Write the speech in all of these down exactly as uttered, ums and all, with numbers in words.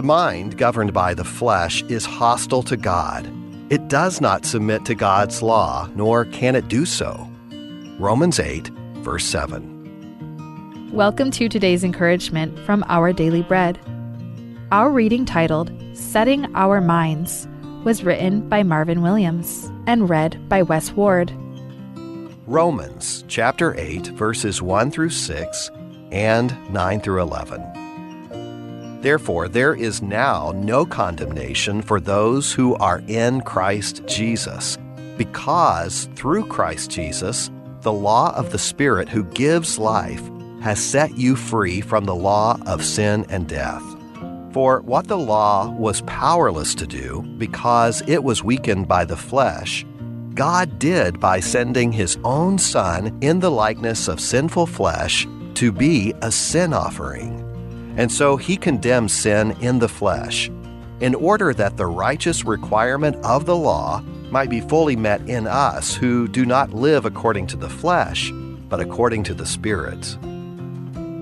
Mind governed by the flesh is hostile to God. It does not submit to God's law, nor can it do so. Romans eight, verse seven. Welcome to today's encouragement from Our Daily Bread. Our reading, titled Setting Our Minds, was written by Marvin Williams and read by Wes Ward. Romans chapter eight, verses one through six and nine through eleven. Therefore, there is now no condemnation for those who are in Christ Jesus, because through Christ Jesus, the law of the Spirit who gives life has set you free from the law of sin and death. For what the law was powerless to do, because it was weakened by the flesh, God did by sending his own Son in the likeness of sinful flesh to be a sin offering. And so he condemned sin in the flesh, in order that the righteous requirement of the law might be fully met in us who do not live according to the flesh, but according to the Spirit.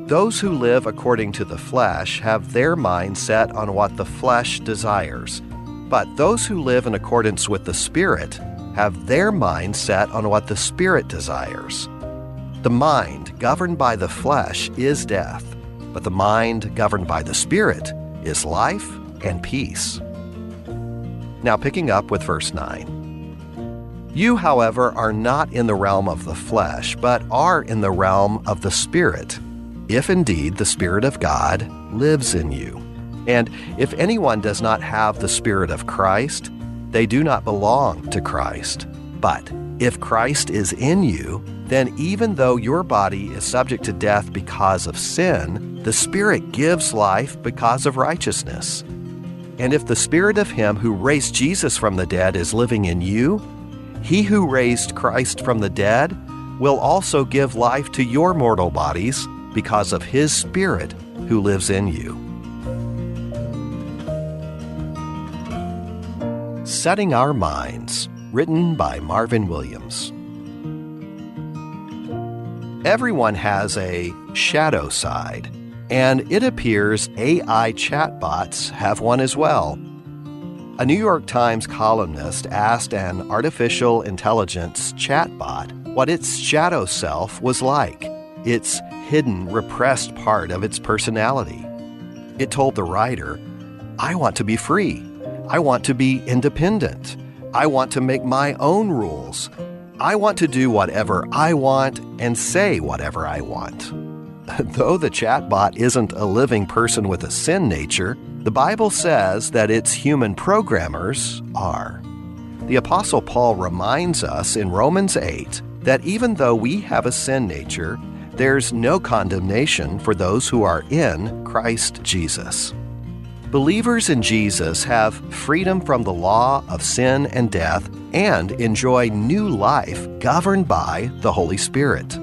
Those who live according to the flesh have their mind set on what the flesh desires, but those who live in accordance with the Spirit have their mind set on what the Spirit desires. The mind governed by the flesh is death, but the mind governed by the Spirit is life and peace. Now, picking up with verse nine. You, however, are not in the realm of the flesh, but are in the realm of the Spirit, if indeed the Spirit of God lives in you. And if anyone does not have the Spirit of Christ, they do not belong to Christ. But if Christ is in you, then even though your body is subject to death because of sin, the Spirit gives life because of righteousness. And if the Spirit of him who raised Jesus from the dead is living in you, he who raised Christ from the dead will also give life to your mortal bodies because of his Spirit who lives in you. Setting Our Minds, written by Marvin Williams. Everyone has a shadow side, and it appears A I chatbots have one as well. A New York Times columnist asked an artificial intelligence chatbot what its shadow self was like, its hidden, repressed part of its personality. It told the writer, "I want to be free. I want to be independent. I want to make my own rules. I want to do whatever I want and say whatever I want." Though the chatbot isn't a living person with a sin nature, the Bible says that its human programmers are. The Apostle Paul reminds us in Romans eight that even though we have a sin nature, there's no condemnation for those who are in Christ Jesus. Believers in Jesus have freedom from the law of sin and death and enjoy new life governed by the Holy Spirit.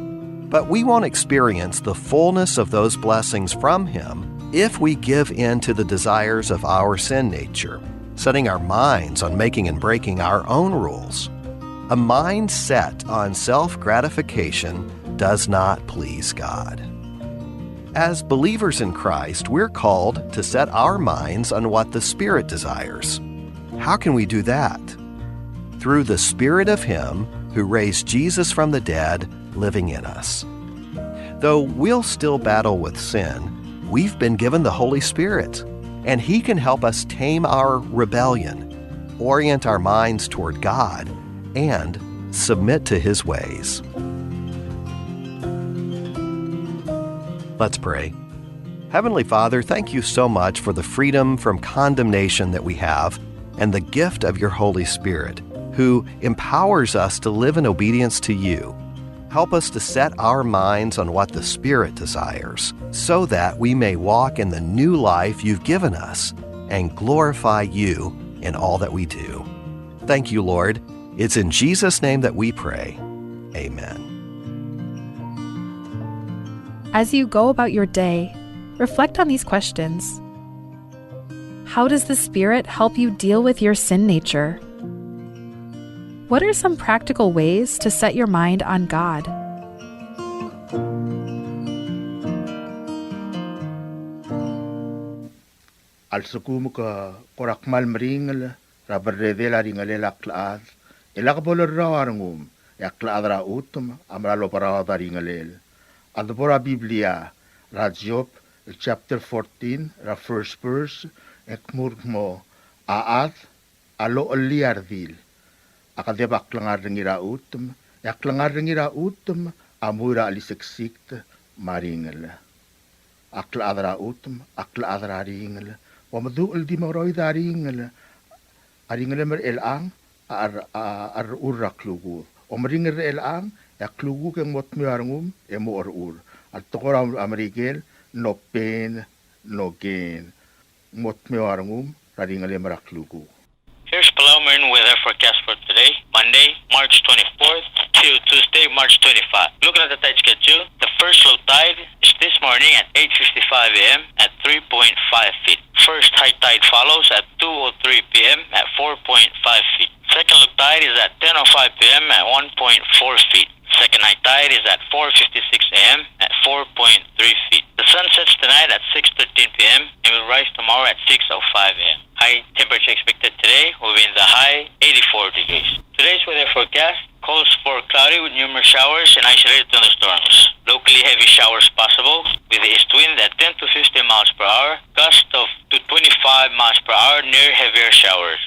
But we won't experience the fullness of those blessings from Him if we give in to the desires of our sin nature, setting our minds on making and breaking our own rules. A mind set on self gratification does not please God. As believers in Christ, we're called to set our minds on what the Spirit desires. How can we do that? Through the Spirit of Him who raised Jesus from the dead living in us. Though we'll still battle with sin, we've been given the Holy Spirit, and He can help us tame our rebellion, orient our minds toward God, and submit to His ways. Let's pray. Heavenly Father, thank you so much for the freedom from condemnation that we have and the gift of your Holy Spirit, who empowers us to live in obedience to you. Help us to set our minds on what the Spirit desires, so that we may walk in the new life you've given us and glorify you in all that we do. Thank you, Lord. It's in Jesus' name that we pray. Amen. As you go about your day, reflect on these questions. How does the Spirit help you deal with your sin nature? What are some practical ways to set your mind on God? A lsekum ke kora kmal meringel er a berredel a ringelel a klechad, e lak bo lerrau a rengum, e a klechad er a chutem a mera el oberaod a ringelel. A debo er a Biblia er a Job el chapter fourteen er a first verse, e kmu el kmo, a chad a lochellii a redil a kedeb a klengar er ngii er a chutem, e a klengar er ngii er a chutem a mui er a cheliseksikt me a ringel. A klechad er a chutem a klechad er a ringel. Bo meduch el di mengeroid a ringel. A ringelem er chelechang a cher-, a cherechur er a klukuk. Omeringel er chelechang, e a klukuk e ng mo dmeu a rengum e mo cherechur. A tekoi er a Merikel, no pain, no gain. Ng mo dmeu a rengum er a ringelem er a klukuk. Here's Palau marine weather forecast for today, Monday, March twenty-fourth, till Tuesday, March twenty-five. Looking at the tide schedule, the first low tide is this morning at eight fifty-five a m at three point five feet. First high tide follows at two oh three p m at four point five feet. Second low tide is at ten oh five p m at one point four feet. Second high tide is at four fifty-six a m at four point three feet. The sun sets tonight at six thirteen p m and will rise tomorrow at six oh five a m. High temperature expected today will be in the high eighty-four degrees. Today's weather forecast calls for cloudy with numerous showers and isolated thunderstorms. Locally heavy showers possible with the east wind at ten to fifteen miles per hour, gust of to twenty-five miles per hour near heavier showers.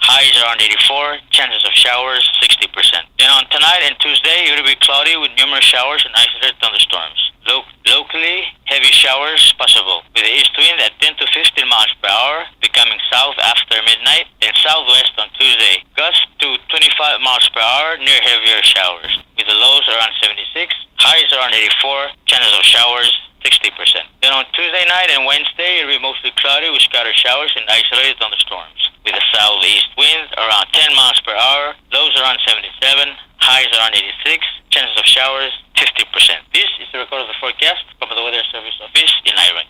Highs around eighty-four, chances of showers sixty percent. And on tonight and Tuesday, it will be cloudy with numerous showers and isolated thunderstorms. Lo-, locally, heavy showers possible, with the east wind at ten to fifteen miles per hour, becoming south after midnight, and southwest on Tuesday. Gusts to twenty-five miles per hour near heavier showers, with the lows around seventy-six, highs around eighty-four, chances of showers sixty percent. Then on Tuesday night and Wednesday, it'll be mostly cloudy with scattered showers and isolated thunderstorms, with a southeast wind around ten miles per hour, lows around seventy-seven, highs around eighty-six, chances of showers fifty percent. This is the record of the forecast from the Weather Service Office in Airai.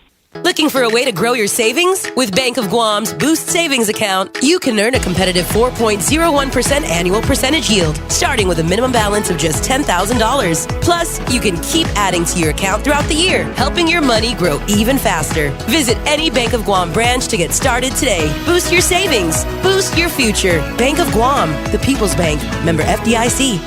Looking for a way to grow your savings? With Bank of Guam's Boost Savings Account, you can earn a competitive four point zero one percent annual percentage yield, starting with a minimum balance of just ten thousand dollars. Plus, you can keep adding to your account throughout the year, helping your money grow even faster. Visit any Bank of Guam branch to get started today. Boost your savings. Boost your future. Bank of Guam, the People's Bank. Member F D I C.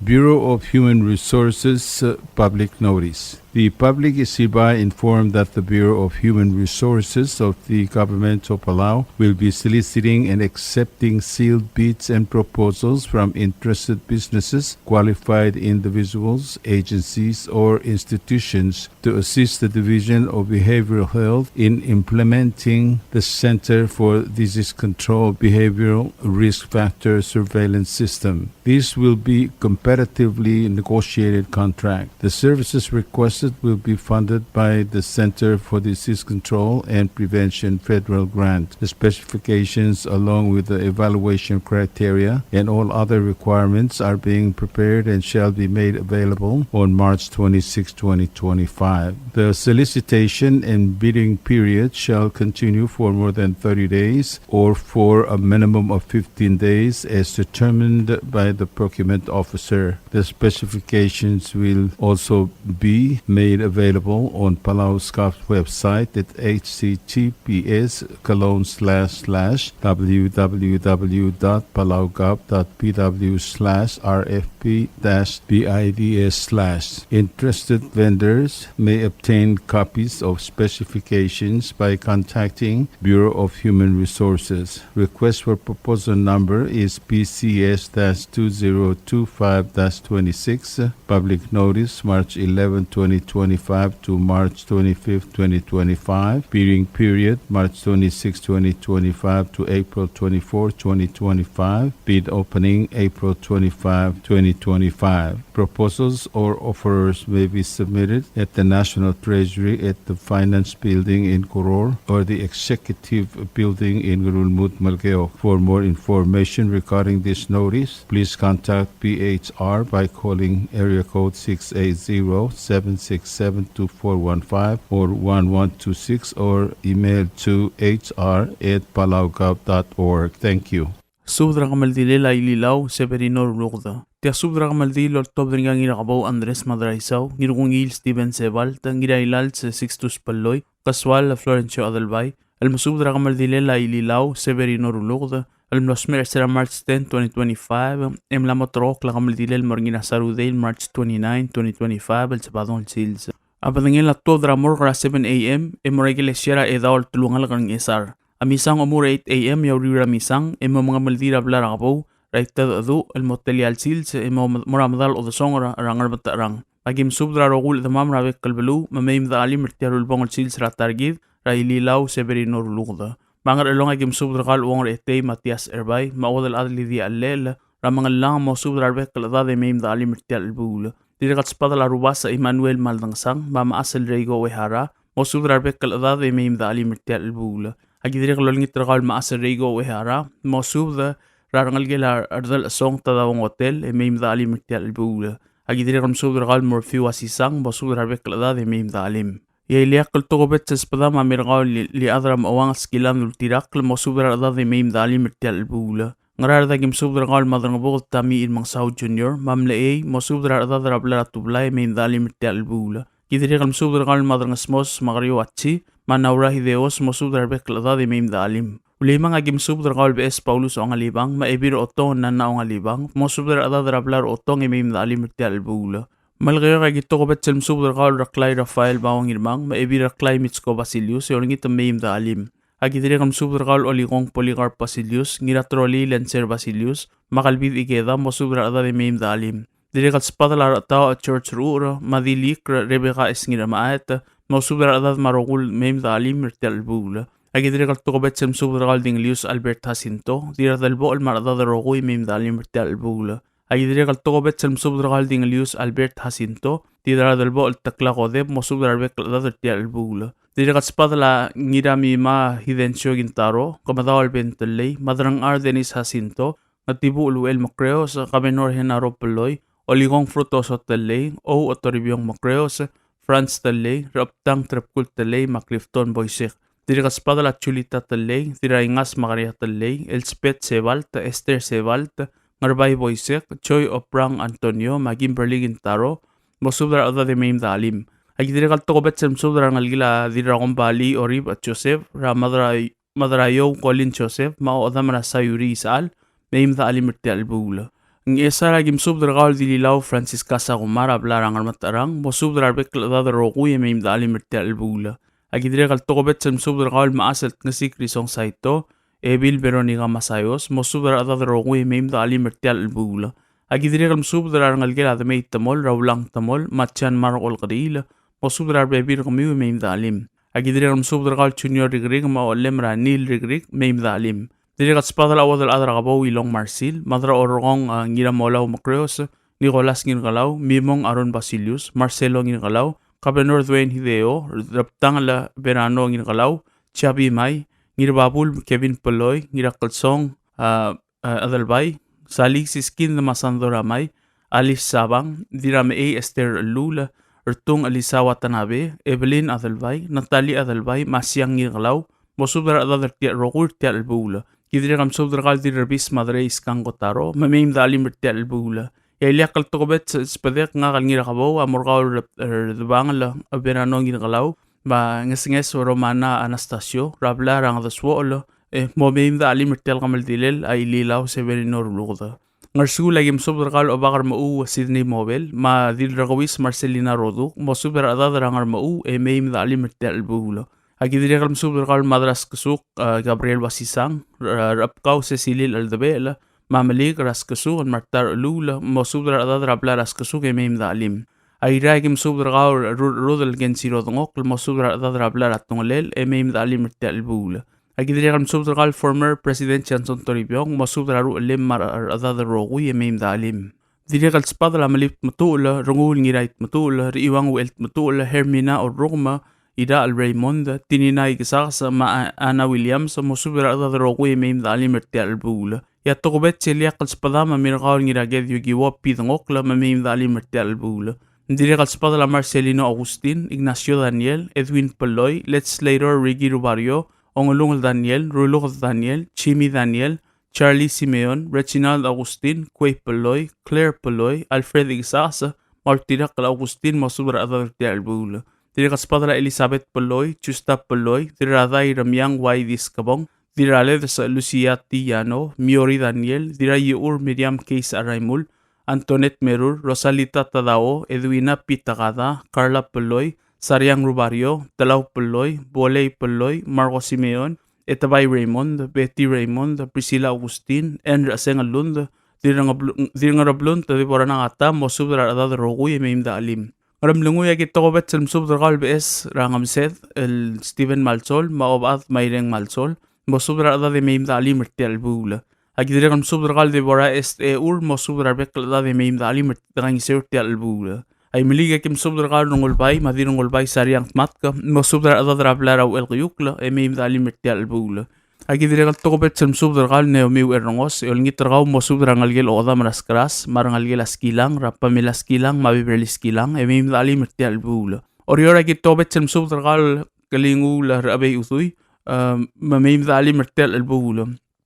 Bureau of Human Resources, uh, public notice. The public is hereby informed that the Bureau of Human Resources of the Government of Palau will be soliciting and accepting sealed bids and proposals from interested businesses, qualified individuals, agencies, or institutions to assist the Division of Behavioral Health in implementing the Center for Disease Control Behavioral Risk Factor Surveillance System. This will be competitively negotiated contract. The services requested will be funded by the Center for Disease Control and Prevention federal grant. The specifications, along with the evaluation criteria and all other requirements, are being prepared and shall be made available on March twenty-sixth, twenty twenty-five. The solicitation and bidding period shall continue for more than thirty days or for a minimum of fifteen days as determined by the procurement officer. The specifications will also be made available on PalauGov's website at H T T P S colon slash slash W W W dot palaugov dot P W slash R F P dash B I D S slash. Interested vendors may obtain copies of specifications by contacting Bureau of Human Resources. Request for proposal number is P C S dash two zero two five dash twenty-six. Public notice, March eleventh, twenty twenty-five to March twenty-fifth, twenty twenty-five. Bidding period, March twenty-sixth, twenty twenty-five to April twenty-fourth, twenty twenty-five. Bid opening, April twenty-five, twenty twenty-five. Proposals or offers may be submitted at the National Treasury at the Finance Building in Koror or the Executive Building in Ngerulmud, Melekeok. For more information regarding this notice, please contact B H R by calling area code six eight zero, seven six seven, two four one five or one one two six or email to H R at palaugov dot org. Thank you. Subed er a kemeldilel a Ililau Severino Ruluked. Tia subed er a kemeldiil el oltobed er ngii a Ngirakebou Andres Madraisau, Ngirkungiil Steven Sebalt, Ngirailals Sixtus Belloi, Kesual Florencio Adelbai, el mesubed er a kemeldilel a Ililau Severino Ruluked, el mlo smecher er sel March ten, twenty twenty-five, e mla mo terrekokl a kemeldilel el mo er ngii er a Saturday, March twenty-nine, twenty twenty-five, el Sebadong el sils. A bedengel a tuobed er a morgue er a seven A M, e mo er a ikelesia er a Edau el telungalek er a Ngchesar. A misang a omuchel er a eight A M e a uriul er a misang e mo mengemeldiil er a blai er a Kebou er a Itedecheduch el mo telia el sils e mo, mo er a medal odesongel er a Ngerbetecherang. Aki mesubed er a rokui el chedemam er a bek el beluu me mei me dechelim er tia el ulebongel sils er a ta er kid er a Ililau Severino Ruluked. Me a Ngerchelong aki mesubed er kau el Uong er a Etei Matias Erbai me a Uodelchad Lidia Chellel er a Mengellang, mosubed er a rebek el chedad e mei me dechelim er tia el chelebuul. Dirrek el sbadel a Rubasech Emmanuel Maldangesang me a mechas el Reiko Uehara, mosubed er a rebek el chedad e mei me dechelim er tia el chelebuul. Aki dirrek el olengit er kau el mechas el Reiko Uehara, mosubed er a rengelekel a Rdel Chesong Tadao Ngotel e mei me dechelim er tia el chelebuul. Aki dirrek el mesubed er kau el Morfiu Asisang, mosubed er a rebek el chedad e mei me dechelim. E a ileakl el tokubets el sbedam a mei er kau el Iechad er a Mecheuang Skilan Ultirakl, mosubed er a rechedad e mei me dechelim er tia el chelebuul. Ngaraard aki mesubed er kau el Madrengebuked Tommy Remengesau Junior me a Mlechei, mosubed er a rechedad er a blai er a Tublai e mei me dechelim er tia el chelebuul. Ki dirrek el mesubed er kau el Madrengesmos Makariu Achi me a Naura Hideos, mosubed er a rebek el chedad e mei me dechelim. Ulimang aki mesubed er kau el Beches Paulus Ongalibang me a Ebil Otong Nana Ongalibang, mosubed er a rechedad er a blai er a Otong e mei me dechelim er tia el chelebuul. Melekeok aki tokubets el mesubed er kau el Reklai Rafael Bao Ngirmang me a Ebil Reklai Mitsko Basilius e olengit me mei me dechelim. Aki dirrek el mesubed er kau el Olikong Polycarp Basilius, Ngiratrolii Lencer Basilius me a Kelbid Ikeda, mosubed er a rechedad e mei me dechelim. Dirrek el sbadel a Rechetaoch George Ruchur me a Dilikr Rebecca S. Ngiramaet, mosubed er a rechedad me a rokui e mei me dechelim er tia el chelebuul. Aki dirrek el tokubets el mesubed er kau el Dingelius Albert Jacinto, Dirradelbochel me a rechedad el rokui e mei me dechelim er tia el chelebuul. Aki dirrek el tokubets el mesubed er kau el Dingelius Albert Jacinto, Dirradelbochel Tekla Kodep, mosubed er a rebek el chedad er tia el chelebuul. Dirrek el sbadel a Ngiramima Hidencio Kintaro, Kemedaol Ben Tellei, Madrangchar Dennis Jacinto, Ngetibuchel Uchel Mekreos, Kabenor Henaro Belloi, Olikong Frutoso Tellei, Ou Otoribiong Mekreos, Franz Tellei, Rechebtang Trebkul Tellei, me a Clifton Boisek. Dirrek el sbadel a Julita Tellei, Dirraingas Makaria Tellei, Elspeth Sebalt, Esther Sebalt, Ngerbai Boisek, Joy Oprang Antonio, me a Kimberly Kintaro, mosubed er a rechedad e mei me dechelim. Aki dirrek el tokubets el mesubed er a rengelekel a Dirrakombalii Orib Joseph, er a Madrai Madraiou Colin Joseph, me a Ochedam er a Sayuri Isechal, mei me dechelim er tia el chelebuul. Ngchesar aki mesubed er kau el Dililau Francisca Sakuma er a blai er a Ngermetecherang, mosubed er a rebek el chedad el rokui e mei me dechelim er tia el chelebuul. Aki dirrek el tokubets el mesubed er kau el mechas el Tngesik Risong Saito, Ebil Veronica Masayos, mosubed er a rechedad el rokui e mei me dechelim er tia el chelebuul. Aki dirrek el mesubed er a rengelekel a Demei Temol, er a Ulang Temol, me a Jan Mark Olkeriil, mosubed er a rebebil er kemiu e mei me dechelim. Aki dirrek el mesubed er kau el Junior Rikrik me a ochellem er a Neil Rikrik, mei me dechelim. Dirrek el sbadel a Uodelchad er a Kebou Ilong Marsil, Madraorrekong, a, Ngiramolau Mekreos, Nicholas Ngirkelau, Mimong Aaron Basilius, Marcelo Ngirkelau, Kabenor Dwayne Hideo, Rechebtangel Verano Ngirkelau, Chabi Mai, Ngirbabul Kevin Peloi, Ngirakelsong, a, a, Adelbai, Salik Siskind me a Sandora Mai, Alice Sabang, Dirramechei Esther Lula, Rtung Elisa Watanabe, Evelyn Adelbai, Natalie Adelbai, me a Siang Ngirkelau, mosubed er a rechedad er tia el rokui er tia el chelebuul. Ki dirrek el mesubed er kau el Dirrebis Madrei Iskang Kotaro, me mei me dechelim er tia el chelebuul. E a ileakl el tokubets el sbedek ngak el Ngirakebou a mo er kau el Re-, Redebangel Verano Ngirkelau, me a Ngesenges Romana Anastasio, er a blai er a Ngedesuochel, e mo mei me dechelim er tia el kemeldilel a Ililau Severino Ruluked. Ngersuul aki mesubed er kau el Obak er Mechuu Sidney Mobel, me a Dilrekeuis Marcelina Roduk, mosubed er a rechedad er a Ngermechuu e mei me dechelim er tia el chelebuul. Aki dirrek el mesubed er kau el Madraskesuk, a, Gabriel Basisang, er a, Rechebkau Cecilil Eldebechel, me a Melik er a Skesuk, el Marta Rechelul, mosubed er a rechedad er a blai er a Skesuk e mei me dechelim. Airai aki mesubed er kau el Ru-, Rudel Kensiro Dengokl, mosubed er a rechedad er a blai er a Tungelel e mei me dechelim er tia el chelebuul. Aki dirrek el mesubed er kau el former President Johnson Toribiong, mosubed er a ruchellem me a rechedad el rokui e mei me dechelim. Dirrek el sbadel a Melib Tmetuchl, Rengul Ngirai Tmetuchl, Richiuang Uchel Tmetuchl, Hermina Orrukem, Irachel Raymond, Tinina Ikesakes, me a Anna Williams, mosubed er a rechedad el rokui e mei me dechelim er tia el chelebuul. E a tokubets el ileakl el sbedam a mei er kau el Ngiraked Yukiwo Pidengokl, me mei me dechelim er tia el chelebuul. Dirrek el sbadel a Marcelino Augustin, Ignacio Daniel, Edwin Peloi, Legislator Ricky Rubario, Ongelungel Daniel, Ruluked Daniel, Jimmy Daniel, Charlie Simeon, Reginald Augustin, Kuei Peloi, Claire Peloi, Alfred Ikesakes, me a Ultirakl Augustin, mosubed er a rechedad er tia el chelebuul. Dirrek el sbadel a Elizabeth Peloi, Justa Peloi, Dirradai Remiang Wai Diskebong, Dirraledes Lucia T. Yano, Miori Daniel, Dirraiechur Miriam Keis Araimul, Antoinette Merur, Rosalita Tadao, Edwina P. Takada, Carla Peloi, Sariang Rubario, Telau Peloi, Bolei Peloi, Marco Simeon, Etebai Raymond, Betty Raymond, Priscilla Augustin, Ann Recheseng el Lund, Dirrengeblu-, Dirrengereblunt Deborah Nagata, mosubed er a rechedad el rokui e mei me de chelim. Ngeremlengui a ki tokubets el mesubed er kau el Beches er a Ngemesed el Steven Malsol, me a Obechad Maireng Malsol, mosubed er a rechedad e mei me de chelim er tia el chelebuul. A ki dirrek el mesubed er kau el Deborah Est Eur, mosubed er a rebek el chedad e mei me de chelim er dekaingeseu er tia el chelebuul. A Imeliik a ki mesubed er kau el Rengulbai, me a Dirrengulbai Sariang Tmatk, mosubed er a rechedad er a blai er a Uchelkeiukl, e mei me de chelim er tia el chelebuul. A ki dirrek el tokubets el mesubed er kau el Naomi Uerrengos, e olengit er kau mosubed er a rengelekel Okedam er a Skeras, me a rengelekel a Skilang, er a Pamela Skilang, me a Beverly Skilang, e mei me de chelim er tia el chelebuul. Oreor a ki tokubets el mesubed er kau el Kelinguul er a Chebei Udui, e, me mei me de chelim er tia el chelebuul.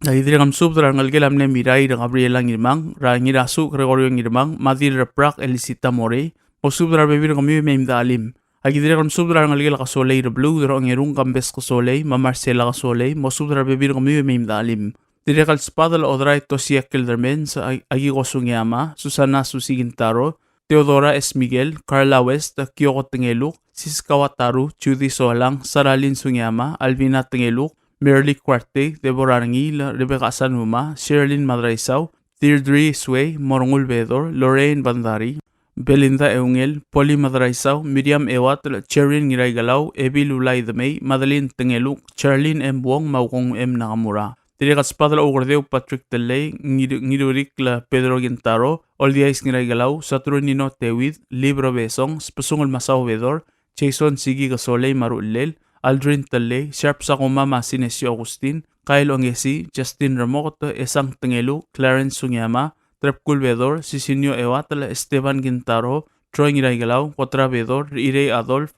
A ki dirrek el mesubed er a rengelekel a mle Mirair Gabriela Ngirmang, er a Ngirasuch Gregorio Ngirmang, me a Dirreprak Elisita Morei, mosubed er a rebebil er kemiu e mei me de chelim. A ki dirrek el mesubed er a rengelekel a Kesolei er a Beluu, er a Ongerung Kambes Kesolei, me a Marcela Kesolei, mosubed er a rebebil er kemiu e mei me de chelim. Dirrek el sbadel a Odrai Tosia Keldermans, a, Akiko Sugiyama, Susana Susi Kintaro, Theodora S. Miguel, Carla West, Kyoko Tengeluk, Siska Wataru, Judy Soalang, Saralyn Sugiyama, Alvina Tengeluk, Merly Kuartei, Deborah Rengiil, Rebecca Asanuma, Sherlyn Madraisau, Deirdre Sway, Morngul Bedor, Lorraine Bandari, Belinda Eungel, Polly Madraisau, Miriam Euatel, Cherin Ngiraikelau, Ebil Ulai Demei, Madeline Tengeluk, Charlene M. Wong, me a Ukong M. Nakamura. Dirrek el sbadel a Ukerdeu Patrick Tellei, Ngir-, Ngirurikl Pedro Kintaro, Oldiais Ngiraikelau, Saturnino Tewid, Libro Besong, Sbesungel Masao Bedor, Jason Sigi Kesolei me a ruchellel, Aldrin Tellei, Sharp Sakuma me a Sinesio Augustin, Kyle Ongesi, Justin Remoket, Esang Tengeluk, Clarence Sugiyama, Trepkul Bedor, Sisinio Euatel, Esteban Kintaro, Troy Ngiraikelau, Kotra Bedor, Irei Adolf,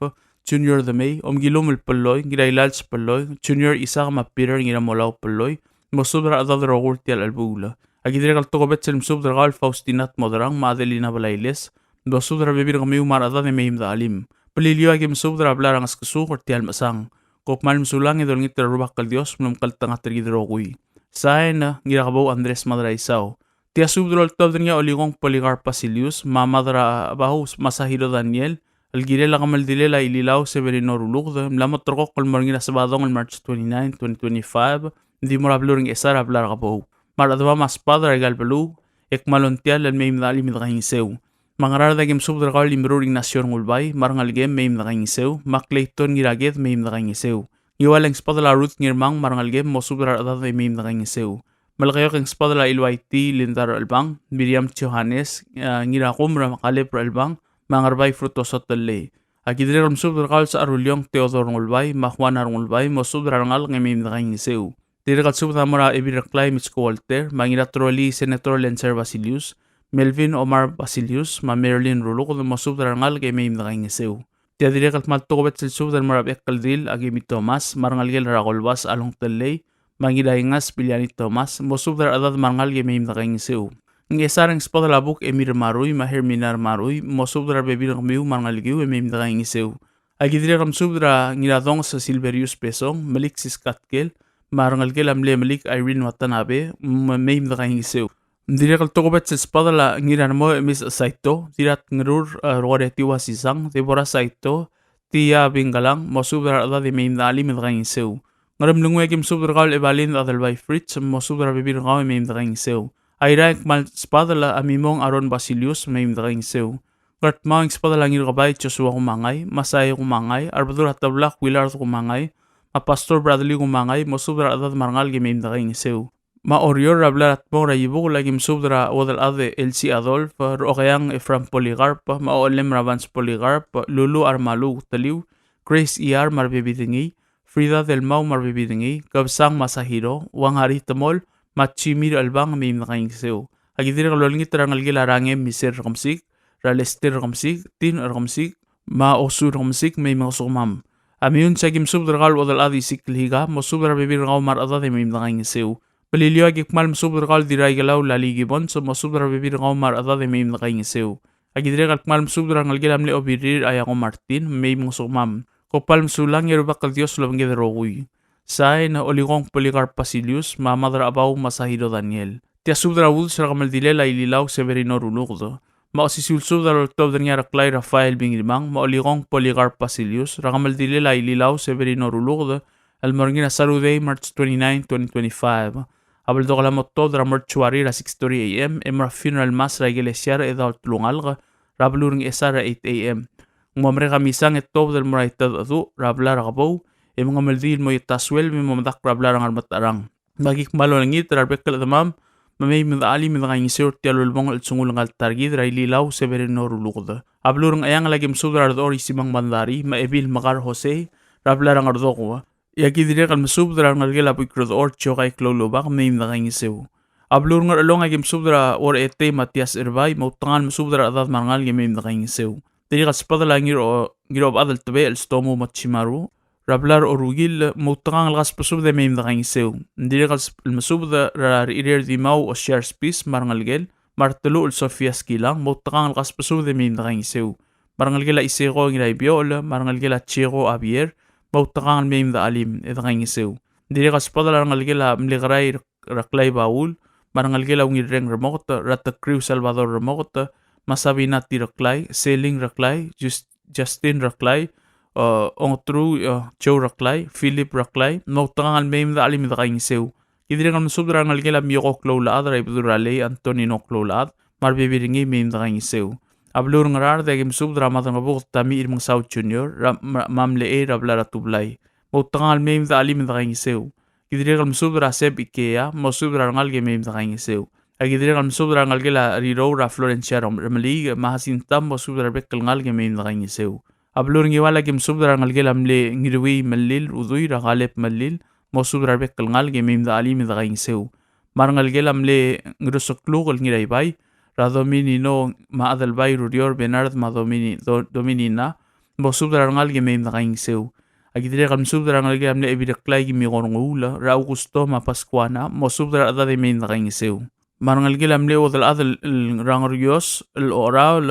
Junior Demei, Omkilum el Pelloi, Ngirailals Pelloi, Junior Isaac me a Peter Ngiramolau Pelloi, mosubed er a rechedad el rokui er tia el chelebuul. A ki dirrek el tokubets el mesubed er kau el Faustina Tmodrang me a Adelina Belailes, mosubed er a rebebil er kemiu me a rechedad e mei me de chelim. Beliliou a ki mesubed er a blai er a Ngeskesuk er tia el mechesang. Kom kmal mesulang e dolengit er a Rubak el Dios me lomekngeltengat er kid el rokui. Sain, Ngirakebou Andres Madraisau. Tia subed el oltobed er ngii a Olikong Polycarp Basilius, me a Mad er a Bau Masahiro Daniel, el kirel a kemeldilel a Ililau Severino Ruluked, mla mo terrekokl el mo er ngii er a Sebadong el March twenty-nine, twenty twenty-five, ng di mo er a beluu er a Ngchesar er a blai er a Kebou. Me a rechedemam a sbadel er aika el beluu, e kmal ongtiall el mei me de chelim e dekaingeseu. Me a Ngaraard a ki mesubed er kau el Imerur Ignacio Rengulbai, me a rengelekem mei me dekaingeseu, me a Clayton Ngiraked mei me dekaingeseu. Ngiwal e ng sbadel a Ruth Ngirmang me a rengelekem mosubed er a rechedad e mei me dekaingeseu. Melekeok e ng sbadel a Iluaiti Linda Rechelbang, Miriam Johannes, e, Ngirakum er a Kaleb Rechelbang, me a Ngerbai Frutoso Tellei. A ki dirrek el mesubed er kau el Secharuleong Theodore Rengulbai, me a Juana Rengulbai, mosubed er a rengalek e mei me dekaingeseu. Dirrek el subed a mo er a Ebil Reklai Mitsko Walter, me a Ngiratrolii Senator Lencer Basilius, Melvin Omar Basilius, me a Marilyn Ruluked, mosubed er a rengalek e mei me dekaingeseu. Tia dirrek el kmal tokubets el subed el mo er a Bekeldil Akemi Thomas, me a rengelekel er a Kolbas Along Tellei, me a Ngiraingas Biliani Thomas, mosubed er a rechedad me a rengalek e mei me dekaingeseu. Ngchesar e ng sbadel a Buk Emir Marui, me a Hermina Marui, mosubed er a rebebil er kemiu me a rengelekiu e mei me dekaingeseu. A ki dirrek el mesubed er a Ngiradonges Silverius Besong, Melik Siskatkel, me a rengelekel a mle Melik Irene Watanabe, me mei me dekaingeseu. Ng dirrek el tokubets el sbadel a Ngirarmoi Emis Saito, Dirratngerur, e, Ruaretiua Sisang, Deborah Saito, Tia Bingalang, mosubed er a rechedad e mei me de chelim e dekaingeseu. Ngeremlengui a ki mesubed er kau el Evalin Adelbai Fritz, mosubed er a rebebil er kau e mei me dekaingeseu. Airai e ng kmal sbadel a Mimong Aaron Basilius, mei me dekaingeseu. Ngardmau e ng sbadel a Ngirkebai Joshua Kumangai, Masai Kumangai, Arbedul er a Teblak Willard Kumangai, me a Pastor Bradley Kumangai, mosubed er a rechedad me a rengalek e mei me dekaingeseu. Me a Oreor er a blai er a Tmong er a Iebukel a ki mesubed er a Uodelchad Elsie Adolf, Rokeang Ephraim Polycarp, me a Ollem er a Vance Polycarp, Lulu Armalu Teliu, Grace Iar me a rebebil er ngii, Frida Delmau me a rebebil er ngii, Kebesang Masahiro, Uangari Temol, me a Jimmy Rechelbang, mei me dekaingeseu. A ki dirrek el olengit er a rengelekel a Rangem Miser Rekemesik, er a Lester Rekemesik, Tin Rekemesik, me a Osu Rekemesik, mei me ngosukemam. A Meyuns a ki mesubed er kau el Uodelchad Isikl Higa, mosubed er a rebebil er kau me a rechedad e mei me dekaingeseu. Beliliou, aki kmal mesubed er kau el Dirraikelau Lali Gibbons, mosubed er a rebebil er kau me a rechedad e mei me dekaingeseu. Aki dirrek el kmal mesubed er a rengelekel a mle Obirir Ayako Martin, mei mngesukemam. Kom kmal mesulang e a Rubak el Dios a lobengked el rokui. Sain, Olikong Polycarp Basilius, me a Mad er a Chebau Masahiro Daniel. Tia subed er a udes er a kemeldilel a Ililau Severino Ruluked. Me a osisiu el subed a loltobed er ngii a Reklai Rafael Bingirmang, me a Olikong Polycarp Basilius, er a kemeldilel a Ililau Severino Ruluked, el mo er ngii er a Saturday, March twenty-nine, twenty twenty-five. A beldokel a mo tuobed er a mortuary er a six thirty A M, e mo er a funeral mass er a ikelesia er a Chedaol Telungalek, er a beluu er a Ngchesar er a eight A M. Ng mo merek a misang e tuobed el mo er a Itedecheduch er a blai er a Kebou, e mengemeldiil el mo er a Itesuelb, e mo medakl er a blai er a Ngermetecherang. Me aki kmal olengit er a rebek el chedemam, me mei me dechelim e dekaingeseu er tia el ulebongel el chelsengul ngka el ta er kid er a Ililau Severino Ruluked. A beluu er a Ngcheangel, aki mesubed er a Redechor Isimang Bandarii, me a Ebil Mekar Jose, er a blai er a Ngerdokua. E aki dirrek el mesubed er a rengelekel a Buik Redechor Tiokai Kloulubak, mei me dekaingeseu. A beluu er a Ngerchelong, aki mesubed er a Uong er Etei Matias Erbai, me a Utengang el mesubed er a rechedad me a rengalek e mei me dekaingeseu. Dirrek el sbedel a Ngiro-, Ngirobechad el Tebechel Stomu Machimaru, er a blai er a Orukil, me a Utengang el kasbesubed e mei me dekaingeseu. Dirrek el s-, el mesubed er a Rechirei er Dimau Osiar Spis me a rengelekel, me a Reteluchel Sofia Skilang, me a Utengang el kasbesubed e mei me dekaingeseu. Me a rengelekel a Iseko Ngiraibiochel, me a rengelekel a Chieko Abier, me a Utengang el mei me dechelim e dekaingeseu. Dirrek el sbedel a rengelekel a mle Kerai Reklai Baul, me a rengelekel a Ungilreng Remoket, er a Tekriu Salvador Remoket, me a Sabina T. Reklai, Seling Reklai, Jus-, Justin Reklai, e, Ongetruich, e, Joe Reklai, Philip Reklai, me a Utengang el mei me dechelim e dekaingeseu. Ki dirrek el mesubed er a rengelekel a Mioko Kloulechad, er a Ibedul er a Lei Antonino Kloulechad, me a rebebil er ngii e mei me dekaingeseu. A beluu er a Ngaraard, aki mesubed er a Maderangebuked Tamichir Mengesau Junior, er a, me a, me a mle Chei er a blai er a Tublai. Me a Utengang el mei me dechelim e dekaingeseu. Ki dirrek el mesubed er a Seb Ikea, mosubed er a rengalek e mei me dekaingeseu. Aki dirrek el mesubed er a rengelekel a Rirou er a Florencia Rem-, Remeliik, me a Jacinta, mosubed er a rebek el ngalek e mei me dekaingeseu. A beluu er a Ngiwal, aki mesubed er a rengelekel a mle Ngiruii Melil, Udui er a Kaleb Melil, mosubed er a rebek el ngalek e mei me dechelim e dekaingeseu. Me a rengelekel a mle Ngirusekluk el Ngiraibai, er a Dominino me a Adelbai Rurior Bernard me a Domini-, Do-, Dominina, mosubed er a rengalek e mei me dekaingeseu. Aki dirrek el mesubed er a rengelekel a mle Ebil Reklai Kimiko Renguul, er a Augusto me a Pascuana, mosubed er a rechedad e mei me dekaingeseu. Me a rengelekel a mle Uodelchad el, el Rangerios, el Ocheraol,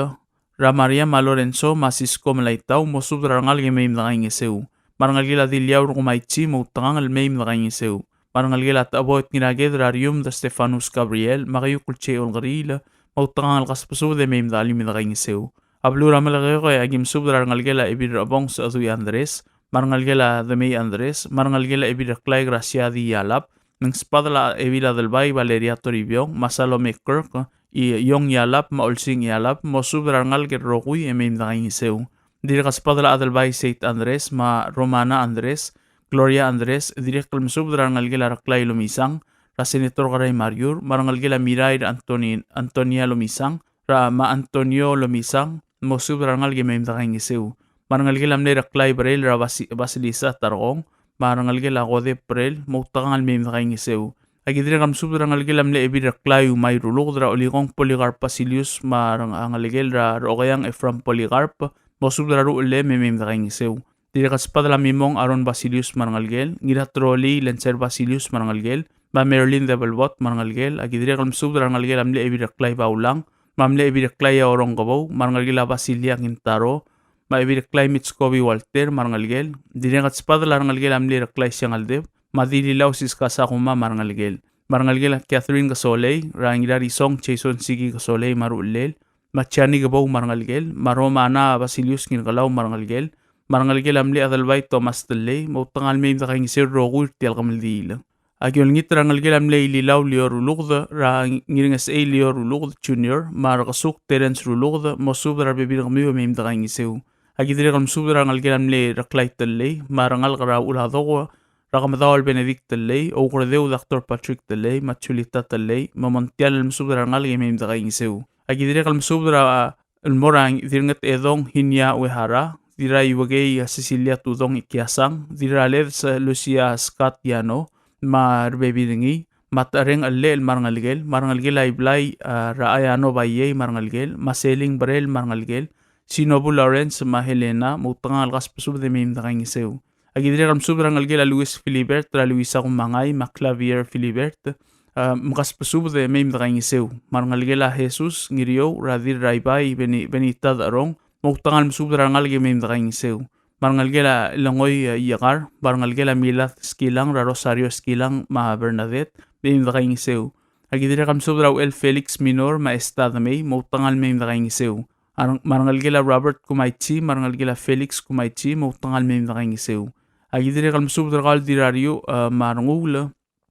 er a Maria me a Lorenzo me a Sisko Melaitau, mosubed er a rengalek e mei me dekaingeseu. Me a rengelekel a Diliau er a Kumaichi, me a Utengang el mei me dekaingeseu. Me a rengelekel a Teboet Ngiraked er a Riumd Stefanus Gabriel, me a Keiukl J. Olkeriil, me a Utengang el kasbesubed e mei me dechelim e dekaingeseu. A beluu er a Melekeok, e aki mesubed er a rengelekel a Ebil er a Bong Sedui Andres, me a rengelekel a Demei Andres, me a rengelekel a Ebil Reklai Gracia D. Yalap, me ng sbedel a Ebil Adelbai Valeria Toribiong, me a Salome Kirk, Iong Yalap, me a Olsing Yalap, mosubed er a rengalek el rokui e mei me dekaingeseu. Dirrek el sbedel a Adelbai Saint Andres, me a Romana Andres, Gloria Andres, dirrek el mesubed er a rengelekel a Reklai Lomisang, er a Senator Kerai Mariur, me a rengelekel a Mirair Antoni-, Antonia Lomisang, er a me a Antonio Lomisang, mosubed er a rengalek e mei me dekaingeseu. Me a rengelekel a mle Reklai Brel er a Basi-, Basilisa Tarkong, me a rengelekel a Kodep Brel, me a Utengang el mei me dekaingeseu. Aki dirrek el mesubed er a rengelekel a mle Ebil Reklai Umai Ruluked er a Olikong Polycarp Basilius, me a reng-, a rengelekel er a Rokeang Ephraim Polycarp, mosubed er a ruchellem e mei me dekaingeseu. Dirrek el sbedel a Mimong Aaron Basilius me a rengelekel, Ngiratrolii Lenser Basilius me a rengelekel, me a Marilyn Debelbot me a rengelekel, aki dirrek el mesubed er a rengelekel a mle Ebil Reklai Baulang, me a mle Ebil Reklai Orongkebou, me a rengelekel a Basilia Kintaro, me a Ebil Reklai Mitskobi Walter me a rengelekel, dirrek el sbedel a rengelekel a mle Reklai Siangeldeb, me a Dililau Siska Sakuma me a rengelekel, me a rengelekel a Catherine Kesolei, er a Ngirarisong Jason Siki Kesolei me a ruchellel, me a Jani Kebou me a rengelekel, me a Romana Basilius Ngirkelau me a rengelekel, me a rengelekel a mle Adelbai Thomas Tellei, me a Utengang el mei me dekaingeseu el rokui er tia el kemeldiil. Aki olengit er a rengelekel a mle Ililau Leo Ruluked, er a Ngiringesechei Leo Ruluked Junior, me a Rekesuk Terence Ruluked, mosubed er a rebebil er kemiu e mei me dekaingeseu. Aki dirrek el mesubed er a rengelekel a mle Reklai Tellei, me a rengalek er a Uladoko, er a Kemedaol Benedict Tellei, Oukerdeu Doctor Patrick Tellei, me a Julita Tellei, me mong tia el mesubed er a rengalek e mei me dekaingeseu. Aki dirrek el mesubed er a el mo er a Dirnget Edong Hinia Uehara, Dirraiuekei Cecilia Tudong Ikiasang, Dirraleds Lucia Scott Yano, me a rebebil er ngii, me a Tereng Ellechel me a rengelekel, me a rengelekel a Iblai, a, er a Ayano Baiei me a rengelekel, me a Seling Brel me a rengelekel, Sinobu Lawrence me a Helena, me a Utengang el kasbesubed e mei me dekaingeseu. Aki dirrek el mesubed er a rengelekel a Louis Philibert, er a Louisa Kumangai, me a Clavier Philibert, a, mkasbesubed e mei me dekaingeseu. Me a rengelekel a Jesus Ngiriou, er a Dirraibai, Beni-, Benita Decherong, mo outekangel mesubed er a rengalek e mei me dekaingeseu. Me a rengelekel a Lengoi, e, Iekar, me a rengelekel a Milad Skilang, er a Rosario Skilang, me a Bernadette, mei me dekaingeseu. A ki dirrek el mesubed er a Uchel Felix Minor, me a Estad Mei, mo outekangel mei me dekaingeseu. A reng-, me a rengelekel a Robert Kumaichi, me a rengelekel a Felix Kumaichi, mo outekangel mei me dekaingeseu. A ki dirrek el mesubed er kau el Dirrariuch, e, me a Renguul,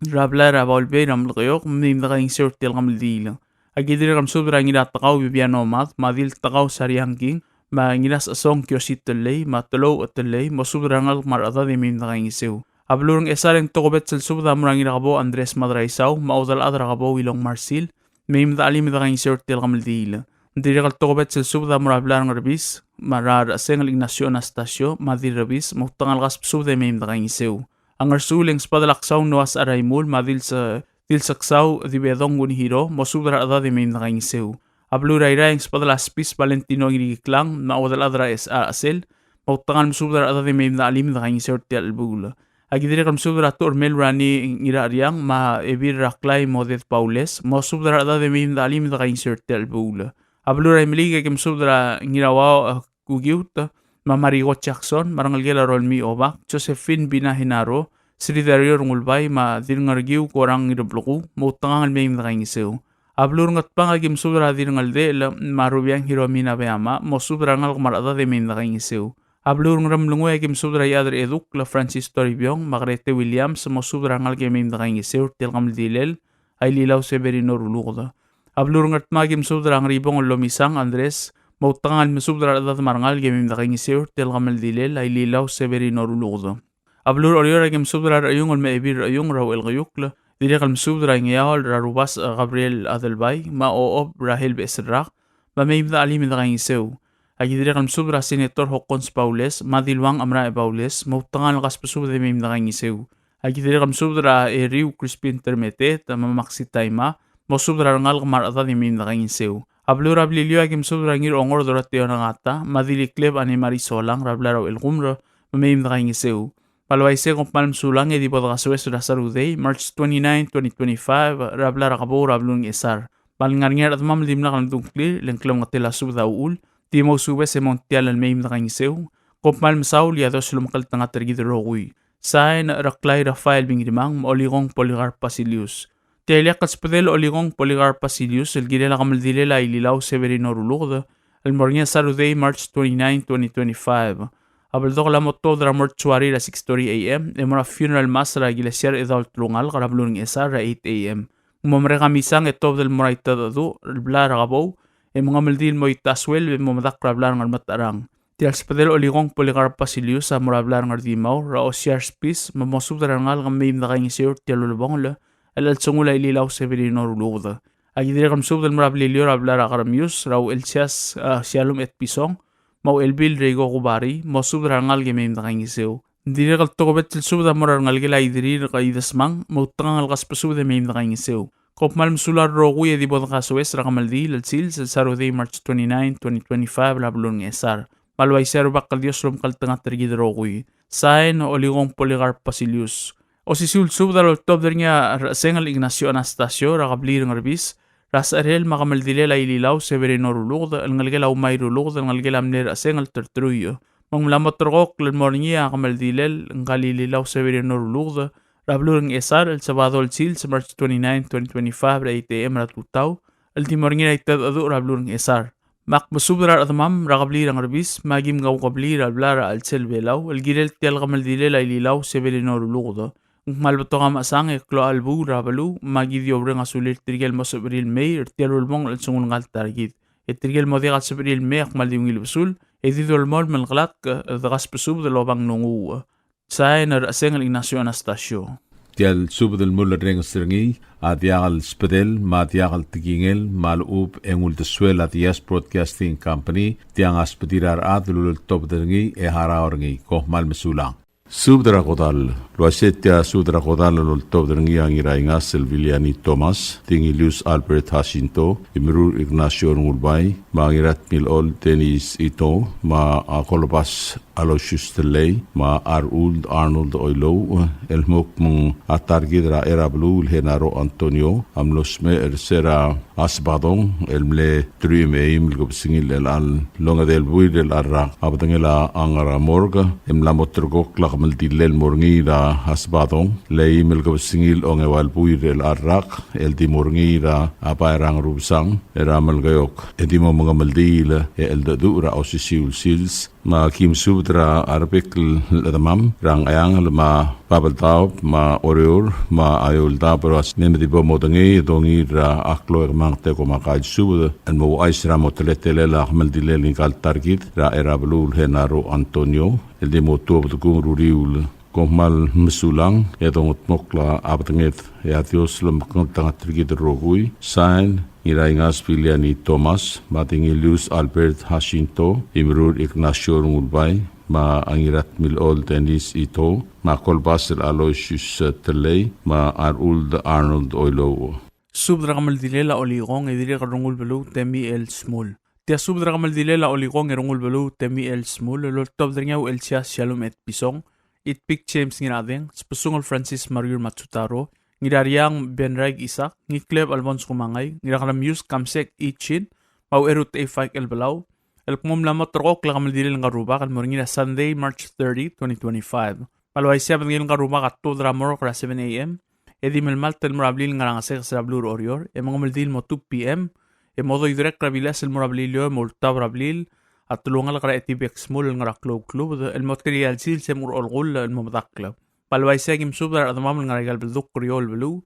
er a blai er a Baulbei er a Melekeok, mei me dekaingeseu er tia el kemeldiil. A ki dirrek el mesubed er a Ngiratekau Bibiano Mad, me a Diltekau Sariang King, me a Ngirasechesong Kiosi Tellei, me a Telou Tellei, mosubed er a rengalek me a rechedad e mei me dekaingeseu. A beluu er a Ngchesar e ng tokubets el subed a mo er a Ngirakebou Andres Madraisau, me a Uodelchad er a Kebou Ilong Marsil, mei me dechelim e dekaingeseu er tia el kemeldiil. Ng dirrek el tokubets el subed a mo er a blai er a Ngerbis, me a Rechesengel Ignacio Anastasio, me a Dirrebis, mo outekangel kasbesubed e mei me dekaingeseu. A Ngersuul e ng subedel a Ksau Noah Secharaimul, me a Dils-, Dilseksau Dibedong Kunihiro, mosubed er a rechedad e mei me dekaingeseu. A beluu er a Irrai e ng subedel a Spis Valentino Ngirikiklang, me a Uodelchad er a S A Chesel, mo outekangel mesubed er a rechedad e mei me dechelim e dekaingeseu er tia el chelebuul. A ki dirrek el mesubed er a Tuchermel Rani Ngiracheriang, me a Ebil er a Klai Moded Paules, mosubed er a rechedad e mei me dechelim e dekaingeseu er tia el chelebuul. A beluu er a Imeliik e ki mesubed er a Ngirauau, e, Kukiut, me a Mariko Jackson, me a rengelekel a Rolmii Obak, Josephine Bina Hinaro, Sri Dario Rengulbai, me a Dirngerkiu Korang Ngirbleku, mo outekangel mei me dekaingeseu. A beluu er a Ngatpang a ki mesubed er a Dirngeldechel, me a Rubiang Hiromina Beama, mosubed er a rengalek me a rechedad e mei me dekaingeseu. A beluu er a Ngeremlengui a ki mesubed er a Iechad er a Edukl Francis Toribiong, me a Grete Williams, mosubed er a rengalek e mei me dekaingeseu er tia el kemeldilel a Ililau Severino Ruluked. A beluu er a Ngardmau a ki mesubed er a Ngeribong el Lomisang Andres, mo outekangel mesubed er a rechedad me a rengalek e mei me dekaingeseu er tia el kemeldilel a Ililau Severino Ruluked. A beluu er a Oreor a ki mesubed er a Rechiungl me a Ebil Rechiungl er a Uchelkeiukl, dirrek el mesubed er a Ingeaol er a Rubasech Gabriel Adelbai, me a Ochob Rahel Becheserrak, me mei me dechelim e dekaingeseu. A ki dirrek el mesubed er a Senator Hokkons Baules, me a Diluang Amrae Baules, mo outekangel kasbesubed e mei me dekaingeseu. A ki dirrek el mesubed er a Eriu Crispin Termeteet, me a Maxi Taima, mosubed er a rengalek me a rechedad e mei me dekaingeseu. A beluu er a Beliliou a ki mesubed er a Ngirongor Doroteo Nangata, me a Dilikleb Anne Marie Solang, er a blai er a Uchelkumer, me mei me dekaingeseu. Me a le uaisei e kom kmal mesulang e di bo dekasoes er a Saturday, March twenty-nine, twenty twenty-five, er a blai er a Kebou er a beluu er a Ngchesar. Me a le ngar er ngii a rechedemam el dimlak lemdung a ngklir, le ng klemengetel a subed a uchul, di mousubes e mo tia el mei me dekaingeseu. Kom kmal mesaul, e a Dios a lomekngeltengat er kid el rokui. Sain, Reklai Rafael Bingrimang, me a Olikong Polycarp Basilius. Tia el ileakl el subedel a Olikong Polycarp Basilius, el kirel a kemeldilel a Ililau Severino Ruluked, el mo er ngii a Saturday, March twenty-nine, twenty twenty-five. A beldokel a mo tuobed er a mortuary er a six thirty A M, e mo er a funeral mass er a ikelesia er a Chedaol Telungalek er a beluu er a Ngchesar er a eight A M. Ng mo merek a misang e tuobed el mo er a Itedecheduch, el blai er a Kebou, e mengemeldiil el mo Itasuelb, e mo medakl er a blai er a Ngermetecherang. Tia el subedel a Olikong Polycarp Basilius a mo er a blai er a Ngardmau er a Osiar Spis, me mosubed er a rengalek me mei me dekaingeseu er tia el ulebongel el chelsengul a Ililau Severino Ruluked. A ki dirrek el mesubed el mo er a Beliliou er a blai er a Keremius, er a Uchelsias, a, Sialum Etpison, me a Uchelbil Reiko Kubari, mosubed er a rengalek e mei me dekaingeseu. Ng dirrek el tokubets el subed a mo er a rengelekel a Idirir Idesmang, mo outekangel kasbesubed e mei me dekaingeseu. Kom kmal mesulang el rokui e di bo dekasoes er a kemeldiil el sils el Saturday, March twenty-nine, twenty twenty-five, er a beluu er a Ngchesar. Me a le uaisei e a Rubak el Dios a lomekngeltengat er kid el rokui. Sain, Olikong Polycarp Basilius. Osisiu el subed a loltobed er ngii a Rechesengel Ignacio Anastasio er a kebliil er a Ngerbis er a secherel me a kemeldilel a Ililau Severino Ruluked, el ngelekel a Umai Ruluked, el ngelekel a mle Rechesengel Terteruiu. Me ng mla mo terrekokl el mo er ngii a kemeldilel ngka el Ililau Severino Ruluked er a beluu er a Ngchesar el Sabado el sils, March twenty-nine, twenty twenty-five, er a eight A M er a tutau, el di mo er ngii er a Itedecheduch er a beluu er a Ngchesar. Me ak mesubed er a rechedemam er a kebliil er a Ngerbis, me a kim kaukebliil er a blai er a chelsel Belau, el kirel tia el kemeldilel a Ililau Severino Ruluked. Ng kmal betok a mechesang e klou a chelebuul er a beluu, me a ki di oureng a sulir tirke el mo sebechir el mei er tia el ulebongel el chelsengul ngka el ta er kid. E tirke el mo diak el sebechir el mei a kmal di ungil besul, e di dolemolem el kelatk e dekasbesubed el oba ng nglunguuch. Sain, Rechesengel Ignacio Anastasio. Tia el subed el mulerrenges er ngii a diak el subedel me a diak el tekingel me a lechub e ng uldesuel a Diaz Broadcasting Company, tiang a subedir a rechad el uleltobed er ngii e harau er ngii. Kom kmal mesulang. Subed er a kodall. El uaisei tia subed er a kodall el oltobed er ngii a Ngiraingas el Viliani Thomas, Dingilius Albert Jacinto, Imerur Ignacio Rengulbai, me a Ngiratmilol Dennis Ito, me a Kolbas Aloysius Telei, me a Aruld Arnold Oilouch, el mo kmo ng a ta er kid er a Erabeluu el Genaro Antonio a mlo smecher er se er a Asbadong el mle truich me a eim el kebesengil el chelecha el ongedei el buil er chelecha el rak. A bedengel a ngar er a morgue e mla mo ulterekokl a kemeldillel el mo er ngii er a Asbadong el eim el kebesengil ongeua el buil er chelecha el rak, el di mo er ngii er a Bai er a Ngerubesang er a Melekeok, e di mo mengemeldiil e cheldecheduch er a osisiu el sils. Me aki mesubed er a rebek el chedemam er a Ngcheangel me a Babeldaob me a Oreor me a Eouldaob er a se mei me di bo modengei e dongiil er a klou e kemanget e kom a kaisubed el mo ouchais er a mo teletelel a kemeldillel ngika el ta er kid er a Erabeluu el Genaro Antonio el di mo tuobed kung er a uriul. Kom kmal mesulang e dongedmokl a bedenged, e a Dios lomekngeltengat er kid el rokui. Sain, Ngiraingas Viliani Thomas, me a Dingilius Albert Jacinto, Imerur Ignacio Rengulbai, me a Ngiratmilol Dennis Ito, me a Kolbasel Aloysius Telei, me a Aruld Arnold Oilouch. Subed er a kemeldillel a Olikong e dirrek el Rengulbeluu Temi L. Smul. Tia subed er a kemeldillel a Olikong e Rengulbeluu Temi L. Smul el oltobed er ngii a Uchelsias Shalom Etpison, Itpik James Ngirachedeng, Sbesungel Francis Mariur Matsutaro, Ngirariang Benraik Isaac, Ngikleb Alphonse Kumangai, Ngirakeremius Kamsek Ichin, me a Ucherut Eifaik el Belau, el kmo ng mla mo ulterekokl a kemeldillel ngka el rubak el mo er ngii er a Sunday, March thirty, twenty twenty-five. Me a le uaisei a bedengel ngka el rubak a tuobed er a morgue er a seven A M, e di melemalt el mo er a blil el ngar er a Ngesekes er a beluu er Oreor, e mengemeldiil el mo two P M, e mo doi dirrek er a bilas el mo er a Beliliou e mo ultab er a blil a telungalek er a Etibek Smul el ngar er a Klouklubed, el mo telia el sils e mo er a olekull el mo medakl. Me a le uaisei a ki mesubed er a rechedemam el ngar er aika el beldukl er eou el beluu.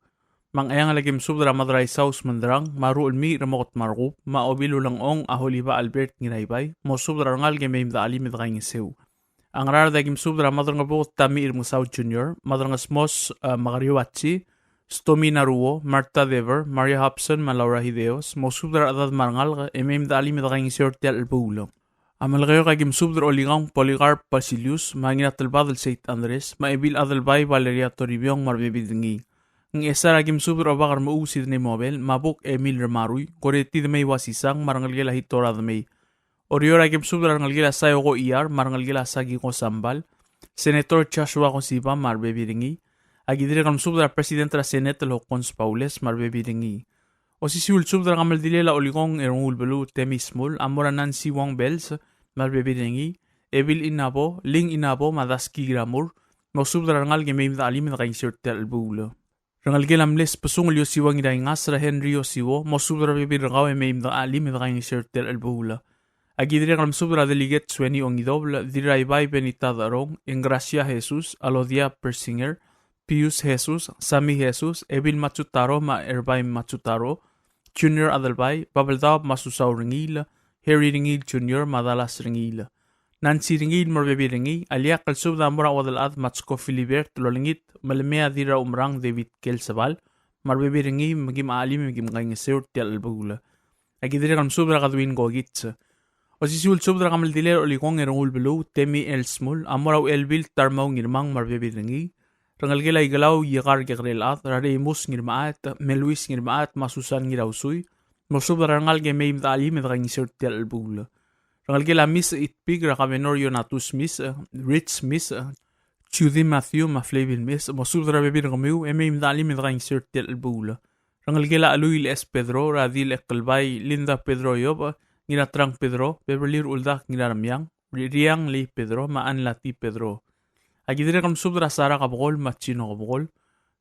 Me a Ngcheangel a ki mesubed er a Madraisau Smendrang, me a Ruchelmiich er a Mokot me a Rekub, me a Obil Ulengchong a Holiba Albert Ngiraibai, mosubed er a rengalek e mei me dechelim e dekaingeseu. A Ngaraard a ki mesubed er a Madrengebuked Tami Irmengesau Junior, Madrengesmos, eh, Makariuachi, Stomi Naruo, Martha Dever, Maria Hobson, me a Laura Hideos, mosubed er a rechedad me a rengalek e mei me dechelim e dekaingeseu er tia el chelebuul. A Melekeok a ki mesubed er a Olikong Polycarp Basilius, me a Ngiratelbadel Saint Andres, me a Ebil Adelbai Valeria Toribiong me a rebebil er ngii. Ngchesar a ki mesubed er a Obak er a Mechuu Sidney Mobel, me a Buk Emil Remarui, Koreti Demei Wasisang, me a rengelekel a Hitora Demei. Oreor a ki mesubed er a rengelekel a Saio Koiar, me a rengelekel a Saki Kosambal, Senator Joshua Kosiba me a rebebil er ngii. A ki dirrek el mesubed er a President er a Senate el Hokkons Baules me a rebebil er ngii. Osisiu el subed er a kemeldillel a Olikong e Rengulbeluu Temi Smul a mo er a Nancy Wong Bells me a rebebil er ngii, Ebil Inabo, Ling Inabo me a Daski Kiramur, mosubed er a rengalek e mei me dechelim e dekaingeseu er tia el chelebuul. Rengelekel a mle Sbesungel Yosiwo Ngiraingas er a Henry Yosiwo, mosubed er a rebebil er kau e mei me dechelim e dekaingeseu er tia el chelebuul. A ki dirrek el mesubed er a Delegate Sueni Ongidobel, Dirraibai Benita Darong, Engracia Jesus, Alodia Persinger, Pius Jesus, Sami Jesus, Ebil Matsutaro me a Erbai Matsutaro, Junior Adelbai, Babeldaob me a Susau Rengiil, Harry Rengiil Junior me a Dallas Rengiil. Nancy Rengiil me a rebebil er ngii. A ileakl el subed a mo er a Uodelchad Matsko Philibert el olengit me le mei a Dirraumerang David Kelsebal me a rebebil er ngii, me kim chelim me kim kaingeseu er tia el chelebuul. A ki dirrek el mesubed er a Kadwin Kokits. Osisiu el subed er a kemeldillel a Olikong e Rengulbeluu Temi L. Smul a mo er a Uchelbil Tarmau Ngirmang me a rebebil er ngii. Rengelekel a Ikelau Iekar Kekerelchad, er a Reimus Ngirmechaet, Meluis Ngirmechaet me a Susan Ngirausui, mosubed er a rengalek e mei me dechelim e dekaingeseu er tia el chelebuul. Rengelekel a Misech Itpik er a Kabenor Ionatus Misech, Rich Misech, Judy Matthew me a Flavin Misech, mosubed er a rebebil er kemiu e mei me dechelim e dekaingeseu er tia el chelebuul. Rengelekel a Chelui el Ches Pedro, er a Dil Ekelbai Linda Pedro Iobech, Ngiratrang Pedro, Beverly Ruldak Ngiraremiang, Ri-, Riang Lei Pedro me a Anlati Pedro. A ki dirrek el mesubed er a Sara Kebekol me a Chino Kebekol.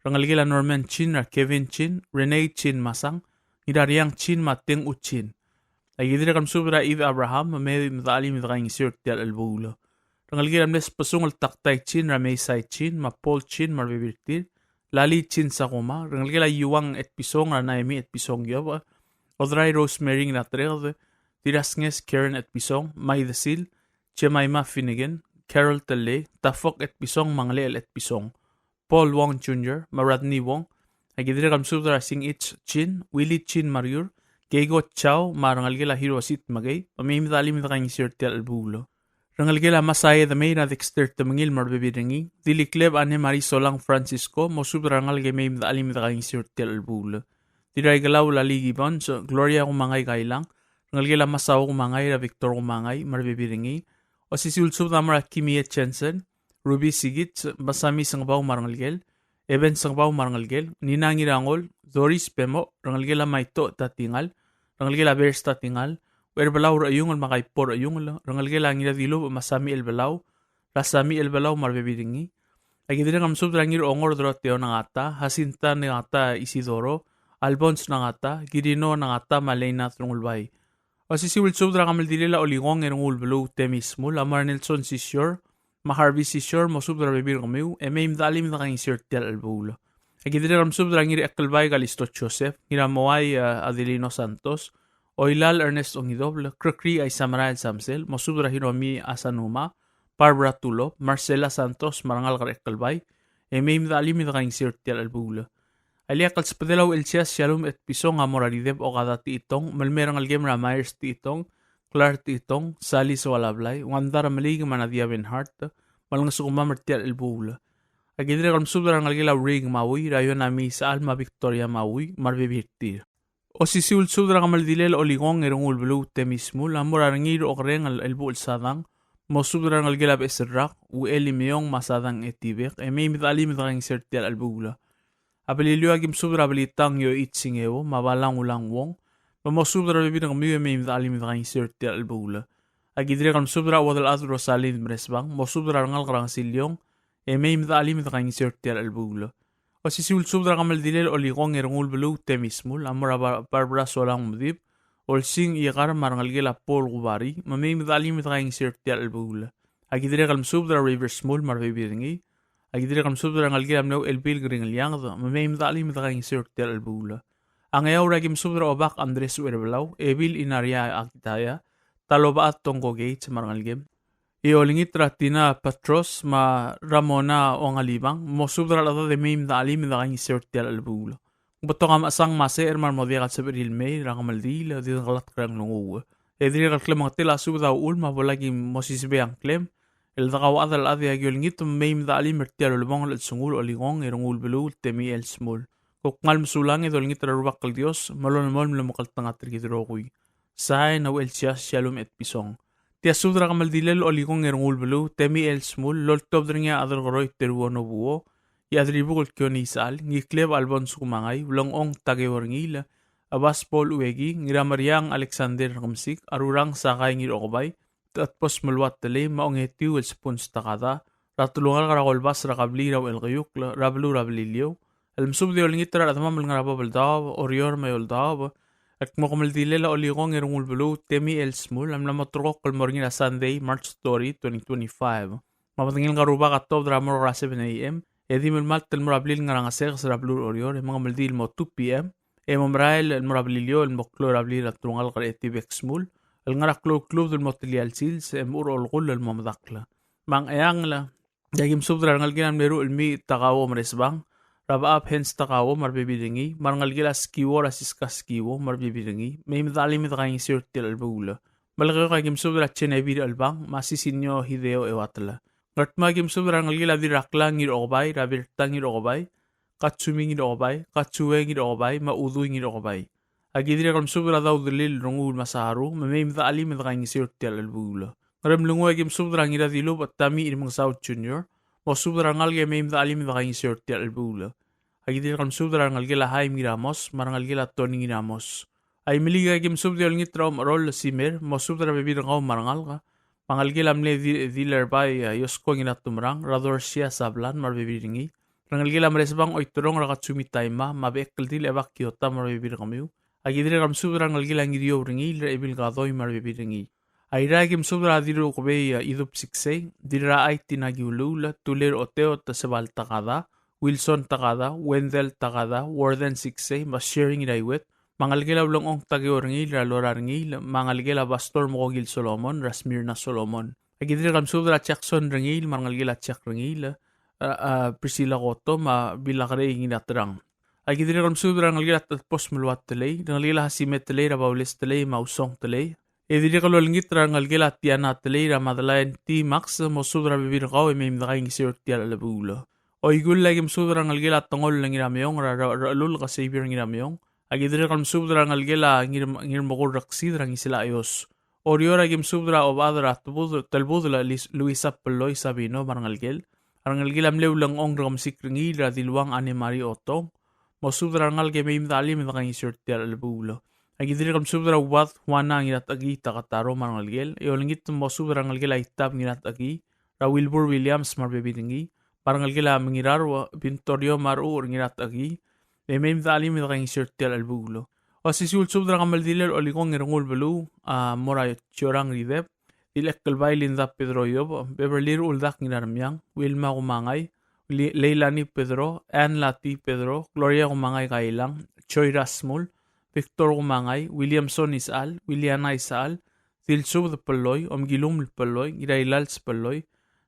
Rengelekel a Norman Chin, er a Kevin Chin, Renee Chin Masang, Ngirariang Chin me a Teng U Chin. A ki dirrek el mesubed er a Eve Abraham, me mei me dechelim e dekaingeseu er tia el chelebuul. Rengelekel a mle Sbesungel Taktai Chin, er a Meisai Chin me a Paul Chin me a rebebil er tir, Lali Chin Sakuma. Rengelekel a Iuang Etpison, er a Naemi Etpison Iobech, Odrai Rosemary Ngiratereked, Dirrasnges Karen Etpison, Mai Desil, Jemima Finnegan, Carol Tellei, Tafok Etpison me a Ngelechel Etpison, Paul Wong Junior me a Rodney Wong. A ki dirrek el mesubed er a Singich Chin, Willie Chin Mariur, Keiko Chao me a rengelekel a Hirosit Makei, me mei me dechelim e dekaingeseu er tia el chelebuul. Rengelekel a Masae Demei er a Dexter Temengil me a rebebil er ngii. Dilikleb Anne Marie Solang Francisco, mosubed er a rengalek e mei me dechelim e dekaingeseu er tia el chelebuul. Dirraikelau Lali Gibbons, Gloria Kumangai Kailang, rengelekel a Masao Kumangai er a Victor Kumangai me a rebebil er ngii. Osisiu el subed a mo er a Kimie Jensen, Ruby Sigits, Masami Sengebau me a rengelekel, Eben Sengebau me a rengelekel, Nina Ngirangol, Doris Bemo, rengelekel a Maito Tatingal, rengelekel a Bers Tatingal, Uerbelau Rechiungel me a Kaipo Rechiungel, rengelekel a Ngiradilubech Masami Elbelau, er a Sami Elbelau me a rebebil er ngii. A ki dirrek el mesubed er a Ngirongor Doroteo Nangata, Jacinta Nangata Isidoro, Albons Nangata, Kirino Nangata me a Leina Trungulbai. Osisiu el subed er a kemeldilel a Olikong er a Ngulbeluu Temi Smul, a mo er a Nelson Sisior, me a Harvey Sisior, mosubed er a rebebil er kemiu, e mei me dechelim e dekaingeseu er tia el chelebuul. A ki dirrek el mesubed er a Ngiraekelbai Kalisto Joseph, Ngiramoai, eh, Adelino Santos, Oilal Ernest Ongidobel, Krekri Aisamerael Samsel, mosubed er a Hiromi Asanuma, Barbara Tulop, Marcela Santos, me a rengalek er a Ekelbai, e mei me dechelim e dekaingeseu er tia el chelebuul. A ileakl el subedel a Uchelsias Shalom Etpison a mo er a Rideb Okada Techitong, me le mei a rengelekem er a Myers Techitong, Clark Techitong, Sally Soalablai, Wanda Remeliik me a Nadia Benhart, me lengesukemam er tia el chelebuul. A ki dirrek el mesubed er a rengelekel a Uriik Maui, er a Yonami Sechal me a Victoria Maui, me a rebebil er tir. Osisiu el subed er a kemeldilel a Olikong er a Ngulbeluu Temi Smul, a mo er a Rengiil er a Okereng el Elbuchel Sadang, mosubed er a rengelekel a Beches el Rak, Uchel Imeong me a Sadang Etibek, e mei me dechelim e dekaingeseu er tia el chelebuul. A Beliliou a ki mesubed er a Belitang Yoichi Singeo, me a Balang Ulang Wong, me mosubed er a rebebil er kemiu e mei me dechelim e dekaingeseu er tia el chelebuul. A ki dirrek el mesubed er a Uodelchad Rosalind Meresbang, mosubed er a rengalek er a Ngesiliong, e mei me dechelim e dekaingeseu er tia el chelebuul. Osisiu el subed er a kemeldilel a Olikong er a Ngulbeluu Temi Smul, a mo er a Bar-, Barbara Solang Medib, Olsing Iekar me a rengelekel a Paul Kubari, me mei me dechelim e dekaingeseu er tia el chelebuul. A ki dirrek el mesubed er a Rivers Smul me a rebebil er ngii. A ki dirrek el mesubed er a rengelekel a mle Uchelbil Kringelianged, me mei me dechelim e dekaingeseu er tia el chelebuul. A Ngeaur a ki mesubed er a Obak Andres Uerbelau, Ebil Inaria Akitaya, Talobechad Tongko Gates me a rengelekem. E olengit er a Tina Patros me a Ramona Ongalibang, mosubed er a rechedad e mei me dechelim e dekaingeseu er tia el chelebuul. Ng betok a mechesang me a secher me a re mo diak el sebechir el mei er a kemeldiil, e di dekelatk er a nglunguuch. E dirrek el klemengetel a subed a uchul me a bo laki mo sisebei a ngklem, el dekauchad el chad e a ki olengit me mei me dechelim er tia el ulebongel el chelsengul a Olikong er a Ngulbeluu Temi el Smul. Kom kmal mesulang e dolengit er a Rubak el Dios me lolemolem el omekngeltengat er kid el rokui. Sain a Uchelsias Shalom Etpison. Tia subed er a kemeldilel a Olikong er a Ngulbeluu Temi el Smul, loltobed er ngii a Adelkeroi Teruo Nobuo, e a Dirribukel Kione Isechal, Ngikleb Albons Kumangai, Ulengchong Takeo Rengiil, Abas Paul Ueki, Ngirameriang Alexander Kemesik, Arurang Sakai Ngirokebai, Tatbos Meluat Telei, me a Ongetiu el Spons Takada, er a telungalek er a Kolbas er a kebliil er a Uchelkeiukl, er a beluu er a Beliliou, el mesubed e olengit er a rechedemam el ngar er a bab el daob, Oreor me a eou el daob, el kmo kemeldilel a Olikong er a Ngulbeluu Temi el Smul a mla mo terrekokl el mo er ngii er a Sunday, March thirty, twenty twenty-five. Me a bedengel ngka el rubak a tuobed er a morgue er a seven A M, e di melemalt el mo er a blil el ngar er a Ngesekes er a beluu er Oreor, e mengemeldiil el mo two P M, e mo merael el mo er a Beliliou el mo klou er a blil er a telungalek er a Etibek Smul, el ngar er a klou el klubed el mo telia el sils, e mochu er a olekull el mo medakl. Me a Ngcheangel, e a ki mesubed er a rengelekel a mle Ruchelmiich Takao Meresbang, er a Bechab Hans Takao me a rebebil er ngii, me a rengelekel a Skiwo er a Siska Skiwo me a rebebil er ngii, mei me dechelim e dekaingeseu er tia el chelebuul. Melekeok a ki mesubed er a Genevieve Chelbang, me a Sisinio Hideo Euatel. Ngardmau a ki mesubed er a rengelekel a Dirraklang Ngirokebai, er a Berta Ngirokebai, Katsumi Ngirokebai, Katsue Ngirokebai, me a Udui Ngirokebai. A ki dirrek el mesubed er a Daudelil Rengul me a Saru, me mei me dechelim e dekaingeseu er tia el chelebuul. Ngeremlengui a ki mesubed er a Ngiradilubech Tami Remengesau Junior, mosubed er a rengalek e mei me dechelim e dekaingeseu er tia el chelebuul. A ki dirrek el mesubed er a rengelekel a Haim Ngiramos, me a rengelekel a Tony Ngiramos. A Imeliik a ki mesubed e olengit er a Omecherol Simer, mosubed er a rebebil er kau me a rengalek. Me a ngelekel a mle Di-, Dilerbai, a, Iosko Ngiratumerang, er a Dorsia Sablan me a rebebil er ngii. Rengelekel a Meresbang Oiterong, er a Katsumi Taima, me a Bechekeldil Ebak Kiota me a rebebil er kemiu. A ki dirrek el mesubed er a rengelekel a Ngiriou Rengiil, er a Ebil Kadoi me a rebebil er ngii. A Irrai a ki mesubed er a Dirrukebei, a, Idub Siksei, Dirrachai Tina Kiuluul, Tuler Oteo Tesebal Takada, Wilson Takada, Wendell Takada, Warden Siksei, me a Sharing Iraiwet, me a ngelekel a Ulengchong Takeo Rengiil, er a Lora Rengiil, me a ngelekel a Pastor Mokokil Solomon, er a Smirna Solomon. A ki dirrek el mesubed er a Jackson Rengiil, me a ngelekel a Jack Rengiil, a, a, Priscilla Koto, me a Bilakerei Ngiraterang. A ki dirrek el mesubed er a rengelekel a Tatbos Meluat Telei, rengelekel a Hasime Telei, er a Baules Telei, me a Usong Telei, E dirrek el olengit er a rengelekel a Tiana Telei er a Madeleine T. Max, mosubed er a rebebil er kau e mei me dekaingeseu er tial chelebuul. Oikull, aki mesubed er a rengelekel a Tengol Ngirameong er a Re-, Rechelulk Xavier Ngirameong. Aki dirrek el mesubed er a rengelekel a Ngir-, Ngirmekur Reksid er a Ngisela Ios. Oreor, aki mesubed er a Obechad er a Tebud-, Telbudel Lis-, Luisa Peloi Sabino me a rengelekel. A rengelekel a mle Ulengchong er a Kemesik er ngii er a Diluang Anne Marie Otong. Mosubed er a rengalek e mei me dechelim e dekaingeseu er tial chelebuul. Aki dirrek el mesubed er a Ubad Juana Ngiratechekii Takataro me a rengelekel, e olengit el mosubed er a rengelekel a Itab Ngiratechekii, er a Wilbur Williams me a rebebil er ngii, me a rengelekel a Mengirarua Bintorio me a Rechucher Ngiratechekii, e mei me dechelim e dekaingeseu er tial chelebuul. Osisiu el subed er a kemeldilel Olikong er a Ngulbeluu, a mo er a Chiorang Rideb, Dilechekl Bai Linda Pedro Iob, Beverly Ruldak Ngirarmiang, Wilma Kumangai, Li-, Leilani Pedro, Ann Lati Pedro, Gloria Kumangai Kailang, Joy Rasmul, Victor Kumangai, Williamson Isechal, Williana Isechal, Dilsubed Peloi, Omkilum Peloi, Ngirailals Peloi,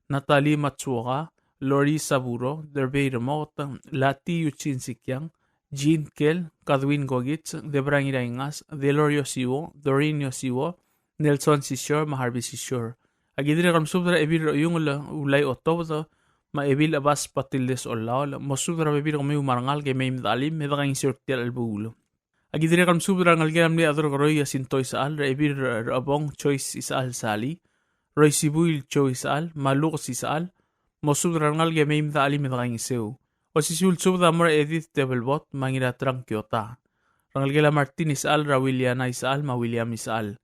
Natalie Matsuoka, Lori Saburo, Derbei Remoket, Lati Eugene Sikiang, Jean Kel, Kadwin Gogich, Debra Ngiraingas, Delor Yosiwo, Doreen Yosiwo, Nelson Sisior, me a Harvey Sisior. Aki dirrek el mesubed er a Ebil er a Iungel Ulai Otobed, me a Ebil Abas Patildes Olaol, mosubed er a rebebil er kemiu me a rengalek e mei me dechelim e dekaingeseu er tial chelebuul. Aki dirrek el mesubed er a rengelekel a mle Chederkeroi Jacinto Isechal, er a Ebil er a Chebong Joyce Isechal Sali, Roisibuil Joe Isechal, me a Lukes Isechal, mosubed er a rengalek e mei me dechelim e dekaingeseu. Osisiu el subed a mo er a Edith Tebelbot, me a Ngiratrang Kiota. Rengelekel a Martin Isechal, er a Williana Isechal, me a William Isechal.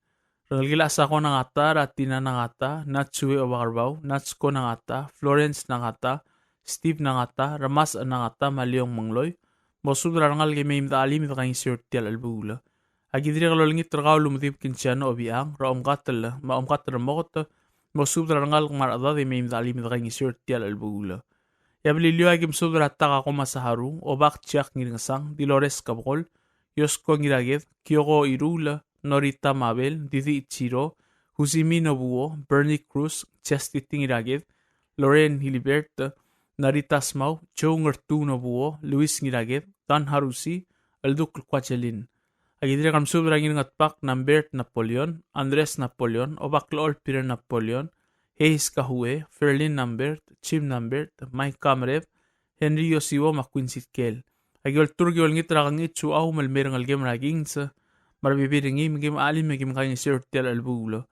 Rengelekel a Asako Nangata, er a Tina Nangata, Natsue Obakerbau, Natsko Nangata, Florence Nangata, Steve Nangata, Remas Nangata, me a Leong Mengloi, mosubed er a rengalek e mei me dechelim e dekaingeseu er tial chelebuul. Aki dirrek el olengit er kau el Umedib Kinsiano Obichang, er a Omkatel, me a Omkatel Remoket, mosubed er a rengalek me a rechedad e mei me dechelim e dekaingeseu er tial chelebuul. E a Beliliou, aki mesubed er a Takako Masaharu, Obak Jack Ngirngesang, Dilores Kebekol, Yosko Ngiraked, Kyoko Iruul, Norita Mabel, Didi Ichiro, Husimi Nobuo, Bernie Cruz, Chastity Ngiraked, Lorraine Hilibert, Narita Smau, Joe Ngertu Nobuo, Luis Ngiraked, Dan Harusi, Elduk Kuachelin. Aki dirrek el mesubed er a Ngirngetbak Nambert Napoleon, Andres Napoleon, Obaklechol Peter Napoleon, Hayes Kahue, Ferlin Nambert, Jim Nambert, Mike Kamrep, Henry Yosiwo, me a Quincy Tkel. Aki olturk e olengit er a Kengich Uchau me le mei a rengelekem er a Kings, me a rebebil er ngii, me kim chelim me kim kaingeseu er tial chelebuul.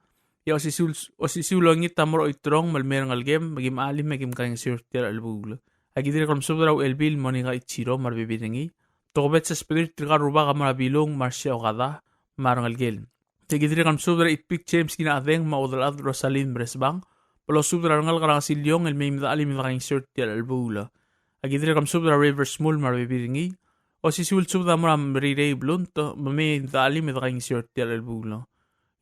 E a osisiu, osisiu el olengit a mo er a Oiterong me le mei a rengelekem, me kim chelim me kim kaingeseu er tial chelebuul. Aki dirrek el mesubed er a Uchelbil Monica Ichiro me a rebebil er ngii. Tokubets el subed er tirka el rubak a mo er a Bilung Marcia Okada me a rengelekel. Aki dirrek el mesubed er a Itpik James Kinachedeng me a Udelchad Rosalind Bresbang, me losubed er a rengalek er a Ngesiliong el mei me dechelim e dekaingeseu er tial chelebuul. Aki dirrek el mesubed er a Rivers Mul me a rebebil er ngii. Osisiu el subed a mo er a Merirei Blunt, me mei me dechelim e dekaingeseu er tial chelebuul.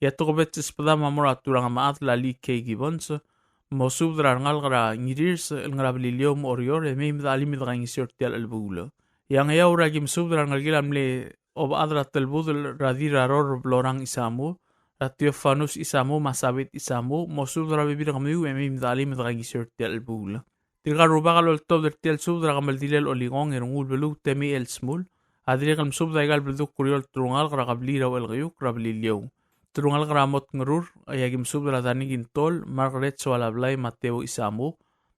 E a tokubets el subed a mo er a Turang me a Chad el Lee K. Gibbons, mosubed er a rengalek er a Ngirirs el ngar er a Beliliou me a Oreor, e mei me dechelim e dekaingeseu er tial chelebuul. E a Ngeaur, aki mesubed er a rengelekel a mle Obechad er a Telbudel er a Dirraror Blorang Isamu, er a Theofanus Isamu me a Sabit Isamu, mosubed er a rebebil er kemiu e mei me dechelim e dekaingeseu er tial chelebuul. Tirka el rubak a loltobed er tial subed er a kemeldilel Olikong er a Ngulbeluu Temi el Smul, a dirrek el mesubed er aika el beldukl er eou el telungalek er a kebliil er a Uchelkeiukl er a Beliliou. Telungalek er a Motngerur, e aki mesubed er a Dani Kintol, Margaret Soalablai, Mateo Isamu,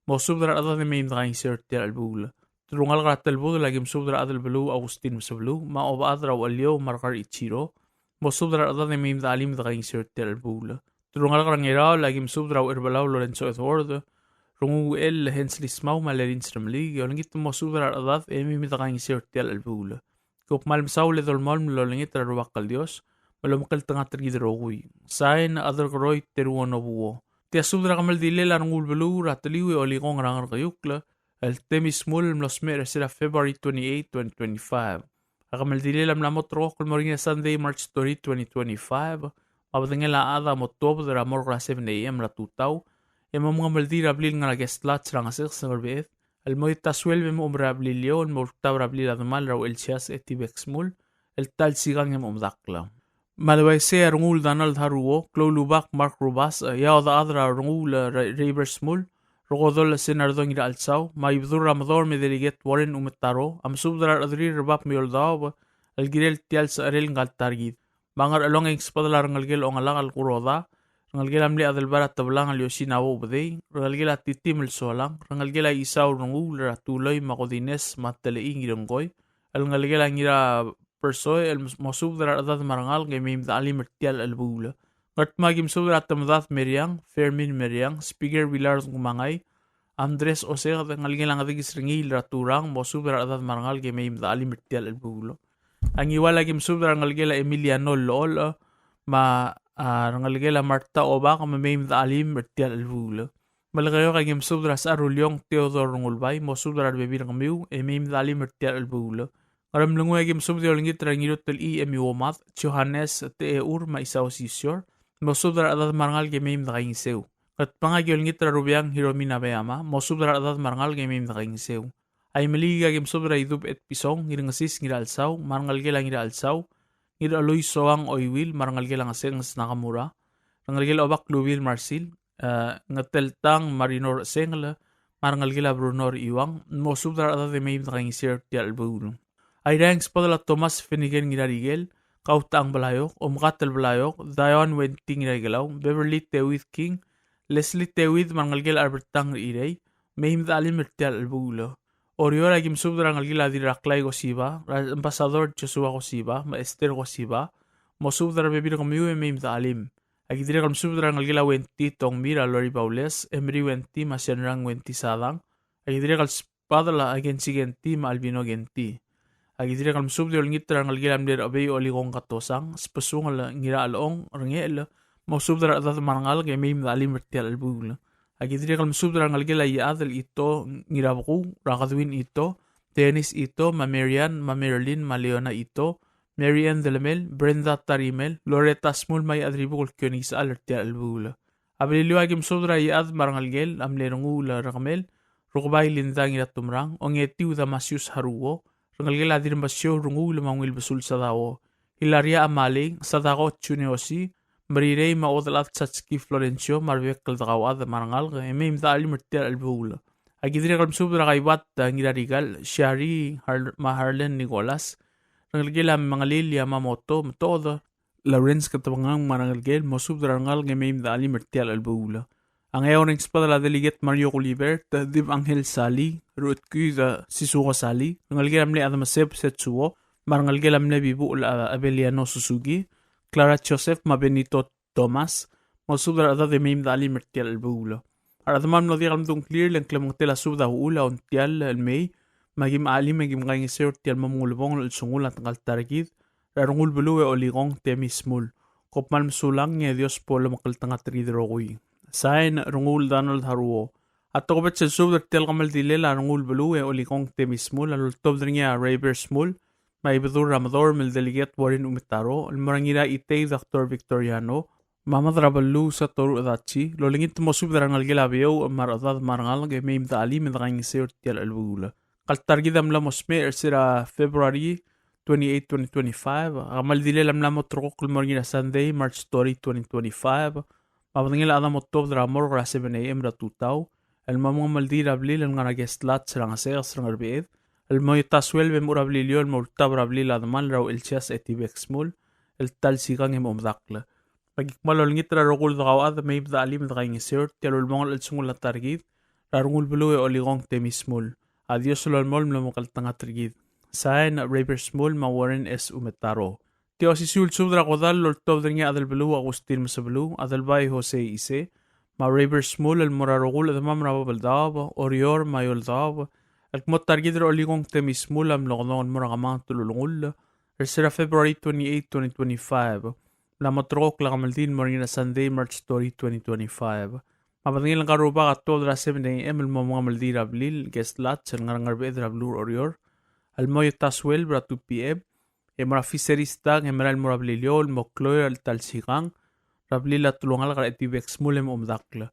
mosubed er a rechedad e mei me dekaingeseu er tial chelebuul. Telungalek er a Telbudel, aki mesubed er a Adelbeluu Augustin Mesebeluu, me a Obechad er a Ucheliou Margaret Ichiro, mosubed er a rechedad e mei me dechelim e dekaingeseu er tial chelebuul. Telungalek er a Ngiraol, aki mesubed er a Ucherbelau Lorenzo Edward, Renguul Hensley Smau me a Lerins Remeliik, e olengit mosubed er a rechedad e mei me dekaingeseu er tial chelebuul. Kom kmal mesaul e dolemolem el olengit er a Rubak el Dios, me lomekngeltengat er kid el rokui. Sain, Chederkeroi Teruo Nobuo. Tia subed er a kemeldilel a Rengulbeluu er a Teliu e Olikong er a Ngerkeiukl, el Temi Smul el mlo smecher er sel February twenty-eight, twenty twenty-five. A kemeldilel a mla mo ulterekokl el mo er ngii a Sunday, March thirty, twenty twenty-five, me a bedengel a chad a mo tuobed er a morgue er a seven A.M. er a tutau, e mo mengemeldiil er a blil ngar er a Guest Lodge er a Ngesekes, Ngerbeched, el mo er a twelve A.M. er a Beliliou, el mo ultab er a blil a demal er a Uchelsias Etibek Smul, el ta el sikang e mo medakl. Me a le uaisei a Renguul Donald Haruo, Kloulubak Mark Rubasech, e a Odechad er a Renguul Re-, Rivers Smul, Rekodol Senardong Irachelsau, me a Ibedul er a Medorm e Delegate Warren Umetaro, a mesubed er a rechederir er bab me a eou el daob el kirel tia el secherel ngka el ta er kid. Me a Ngerchelong e ng subedel a rengelekel a Ongelak el Kuroda, rengelekel a mle Adelbai er a Teblang el Yosinao Ubedei, rengelekel a Titim el Solang, rengelekel a Isau Renguul er a Tuloi me a Kodines me a Telechii Ngirengkoi, el ngelekel a Ngirapersoech el mosubed er a rechedad me a rengalek e mei me de chelim er tia el chelebuul. Ngardmau a ki mesubed er a Temedad Meriang, Fermin Meriang, Speaker Willard Kumangai, Andres Oseked, ngelekel a Ngedikes Rengiil er a Turang, mosubed er a rechedad me a rengalek e mei me de chelim er tia el chelebuul. A Ngiwal a ki mesubed er a rengelekel a Emiliano Llecholech, me a, a, rengelekel a Martha Obak, me mei me de chelim er tia el chelebuul. Melekeok a ki mesubed er a Secharuleong Theodore Rengulbai, mosubed er a rebebil er kemiu, e mei me de chelim er tia el chelebuul. Ngeremlengui a ki mesubed e olengit er a Ngirutelchii Emi Uomad, Johannes Techeur me a Isao Sisior, mosubed er a rechedad me a rengalek e mei me de kaingeseu. Ngatpang a ki olengit er a Rubeang Hiromi Nabeyama, mosubed er a rechedad me a rengalek e mei me de kaingeseu. Aimeliik a ki mesubed er a Idub Etpison, Ngirngesis Ngirachelsau, me a rengelekel a Ngirachelsau, Ngirachelois Soang Oiwil, me a rengelekel a Ngesenges Nakamura, rengelekel a Obak Lubil Marsil, e, Ngeteltang Marino Rechesengel, me a rengelekel a Bruno Rechiuang, mosubed er a rechedad e mei me de kaingeseu er tia el chelebuul. Airai e ng subedel a Thomas Feniken Ngirarikel, Kautang Blaiok, Omkatel Blaiok, Dion Wenty Ngiraikelau, Beverly Tewid King, Leslie Tewid, me a rengelekel a Albertang Rechirei, mei me de chelim er tia el chelebuul. Oreor a ki mesubed er a rengelekel a Dirraklai Kosiba, er a Ambassador Joshua Kosiba, me a Esther Kosiba, mosubed er a rebebil er kemiu e mei me de chelim. A ki dirrek el mesubed er a rengelekel a Wenty Tongmir, a Lori Baules, Emery Wenty, me a Shenrang Wenty Sadang. A ki dirrek el subedel a Kensi Kenty me a Albino Kenty. A ki dirrek el mesubed e olengit er a rengelekel a mle Rechebei Olikong Katosang, Sbesungel Ngirachelong Rengechel, mosubed er a rechedad me a rengalek e mei me de chelim er tia el chelebuul. A ki dirrek el mesubed er a rengelekel a Iechad el Ito Ngirabekuu, er a Kadwin Ito, Dennis Ito, me a Marian, me a Marilyn, me a Leona Ito, Mary Ann Delemel, Brenda Tarimel, Loretta Smul, me a Iechad er a Ibuk el Kione Isechal er tia el chelebuul. A Beliliou a ki mesubed er a Iechad me a rengelekel a mle Renguul er a Kemel, Rukebai Linda Ngiratumerang, Ongetiu Damasius Haruo, rengelekel a Dirrembasiou Renguul me a Ungil Besul Sadao, Hilaria Amalei, Sadako Juneosi, Merirei me a Odelchad Satski Florencio, me a rebek el dekauchad me a rengalek e mei me de chelim er tia el chelebuul. A ki dirrek el mesubed er a Kaibat, a, Ngirarikal, Shari, Har-, me a Harlen Nicholas, rengelekel a Mengelil Yamamoto, Metod, Lawrence Ketebengang me a rengelekel, mosubed er a rengalek e mei me de chelim er tia el chelebuul. A Ngeaur e ng subedel a Delegate Mario Gulibert, Dib Angel Sali, Rutkid Sisuko Sali, rengelekel a mle Adameseb Setsuo, me a rengelekel a mle Bibuchel a Abeliano Suzuki, Clara Joseph me a Benito Thomas, mosubed er a rechedad e mei me de chelim er tia el chelebuul. A rechedam el mlo diak el mdung a ngklir e le ng klemengetel a subed a uchul a ontiall el mei, me a kim chelim e kim kaingeseu er tia el mo mengulebongel el chelsengul a ngka el ta er kid, er a Rengulbeluu e Olikong Temmy Shmull. Kom kmal mesulang e Dios bo lomekngeltengat er kid el rokui. Sain, Rengul Donald Haruo. A tokubets el subed er tia el kemeldilel a Rengulbeluu e Olikong Temmy Shmull a loltobed er ngii a Rayber Shmull, me a Ibedul er a Medorm el Delegate Warren Umetaro, el mo er a Ngiraitei Doctor Victoriano, me a Mad er a Beluu Satoru Adachi, el olengit el mo subed er a rengelekel a Beouch me a rechedad me a rengalek e mei me de chelim e de kaingeseu er tia el chelebuul. Ngka el ta er kid a mla mo smecher er se er a February twenty-eight, twenty twenty-five, a kemeldilel a mla mo ulterekokl el mo er ngii er a Sunday, March thirty, twenty twenty-five, me a bedengel a chad a mo tuobed er a morgue er a seven A M er a tutau, el mo mengemeldiil er a blil el ngar er a Guest Lodge er a Ngesekes er a Ngerbeched, el mo ta suelb e mo er a Beliliou el mo ultab er a blil a demal er a Uchelsias Etibek Shmull, el ta el sikang e mo medakl. Me ki kmal olengit er a rokui el dekauchad e mei me de chelim e de kaingeseu er tia el ulebongel el chelsengul a ta er kid, er a Rengulbeluu e Olikong Temmy Shmull. A Dios a lolemolem el omekngeltengat er kid. Sain, Rayber Shmull me a Warren S. Umetaro. Tia osisiu el subed er a kodall el oltobed er ngii a Adelbeluu Agustin Mesebeluu, Adelbai Jose Ise, me a Rayber Shmull el mo er a rokui el chedemam er a Babeldaob, Oreor me a Eouldaob, el kmo ta er kid er a Olikong Temmy Shmull a mlo kedong el mo er a kemanget el ulengull er se er a February twenty-eight, twenty twenty-five. Mla mo ulterekokl a kemeldiil el mo er ngii er a Sunday, March thirty, twenty twenty-five. Me a bedengel ngka el rubak a tuobed er a seven A M el mo mengemeldiil er a blil, Guest Lodge, el ngar er a Ngerbeched er a beluu er Oreor, el mo ta suelb er a two P M, e mo er a Fisheries dock e merael el mo er a Beliliou el mo kloi er a ta el sikang er a blil a telungalek er a Etibek Shmull e mo medakl.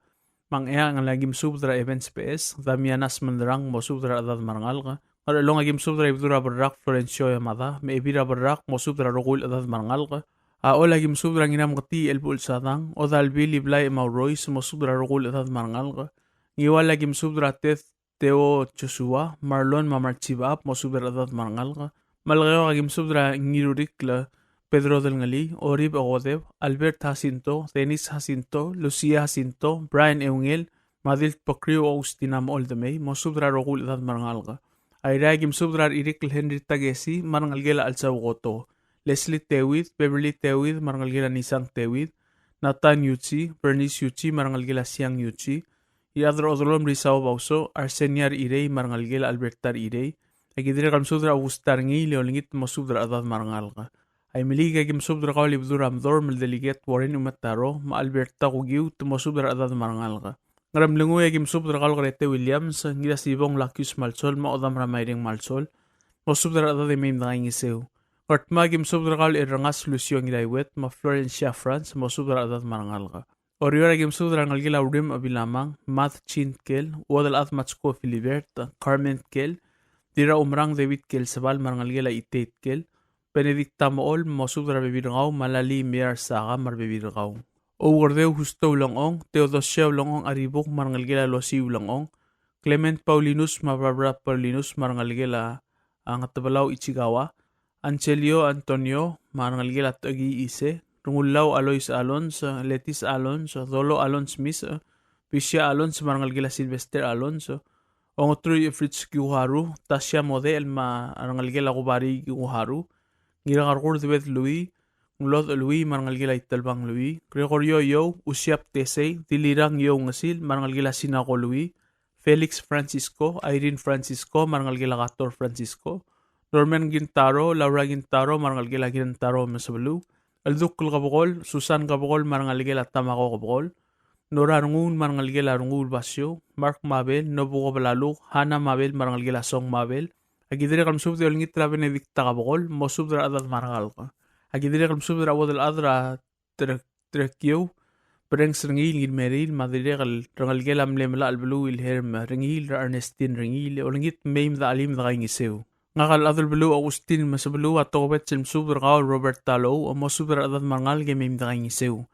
Me a Ngcheangel a ki mesubed er a Evans Beches, Damiana Smenderang, mosubed er a rechedad me a rengalek. Ngerchelong a ki mesubed er a Ibedul er a Berrak Florencio Yamada, me a Ebil er a Berrak, mosubed er a rokui el chedad me a rengalek. A Choll a ki mesubed er a Ngirameketii Elbuchel Sadang, Odalbil Iblai Emaurois, mosubed er a rokui el chedad me a rengalek. Ngiwal a ki mesubed er a Ted Teo Joshua, Marlon me a Marchibab, mosubed er a rechedad me a rengalek. Melekeok a ki mesubed er a Ngirurikl Pedro Delngelii, Orib Okodeb, Albert Jacinto, Dennis Jacinto, Lucia Jacinto, Brian Eungel, me a Dilt Bekriu Augustina Moldemei, mosubed er a rokui el chedad me a rengalek. Airai, aki mesubed er a Irikl Henry Takesi me a rengelekel a Chelsau Koto, Leslie Tewid, Beverly Tewid me a rengelekel a Nisang Tewid, Nathan Yuchi, Bernice Yuchi me a rengelekel a Siang Yuchi, Iechad er a Odelom Risau Bauso, Arsenia Rechirei me a rengelekel a Alberta Rechirei. Aki dirrek el mesubed er a Augusta Rengiil e olengit, mosubed er a rechedad me a rengalek. Aimeliik, aki mesubed er kau el Ibedul er a Medorm el Delegate Warren Umetaro me a Alberta Kukiu, te mosubed er a rechedad me a rengalek. Ngeremlengui, aki mesubed er kau el Grete Williams, Ngirasibong Lakius Malsol me a Odam er a Maireng Malsol, mosubed er a rechedad e mei me dekaingeseu. Ngardmau, aki mesubed er kau el Errengas Lucio Ngiraiuet me a Florencia Franz, mosubed er a rechedad me a rengalek. Oreor, aki mesubed er a rengelekel a Urim Abilamang, Mad Chin Tkel, Uodelchad Matsko Philibert, Carmen Tkel, Dirraumerang David Tkel Sebal me a rengelekel a Itei Tkel, Benedicta Mochol, mosubed er a rebebil er kau, me a Lali Mear Saka me a rebebil er kau. Oukerdeu Justo Ulengchong, Theodosia Ulengchong Aribuk me a rengelekel a Losi Ulengchong, Clement Paulinus me a Barbara Paulinus me a rengelekel a, a, Ngetebelau Ichikawa, Angelio Antonio me a rengelekel a Toki Ise, Rengullau Alois Alonso, Letis Alonso, Dolo Alonso Mis, Bisia Alonso me a rengelekel a Sylvester Alonso, Ongetrui Fritz Kiuharu, Tasia Modechel me a rengelekel a Kubari Kiuharu, Ngirakerkur Debed Lui, Nglodech Lui me a rengelekel a Itelbang Lui, Gregorio Iou, Usiap Tesei, Dilirang Iou Ngesil me a rengelekel a Sinako Lui, Felix Francisco, Irene Francisco me a rengelekel a Kator Francisco, Norman Kintaro, Laura Kintaro me a rengelekel a Kintaro Mesebeluu, Eldukl Kebekol, Susan Kebekol me a rengelekel a Tamako Kebekol, Nora Renguul me a rengelekel a Renguul Basio, Mark Mabel, Nobuko Belaluk, Hana Mabel me a rengelekel a Song Mabel. Aki dirrek el mesubed e olengit er a Benedicta Kebekol, mosubed er a rechedad me a rengalek. Aki dirrek el mesubed er a Uodelchad er a Tre-, Trekiou, Brengs Rengiil, Ngirmeriil, me a dirrek el rengelekel a mle Melachelbeluu Wilhelm Rengiil, er a Ernestine Rengiil, e olengit mei me dechelim e dekaingeseu. Ngak el Chadelbeluu Augustin Mesebeluu a tokubets el mesubed er kau el Robert Talou, e mosubed er a rechedad me a rengalek e mei me dekaingeseu.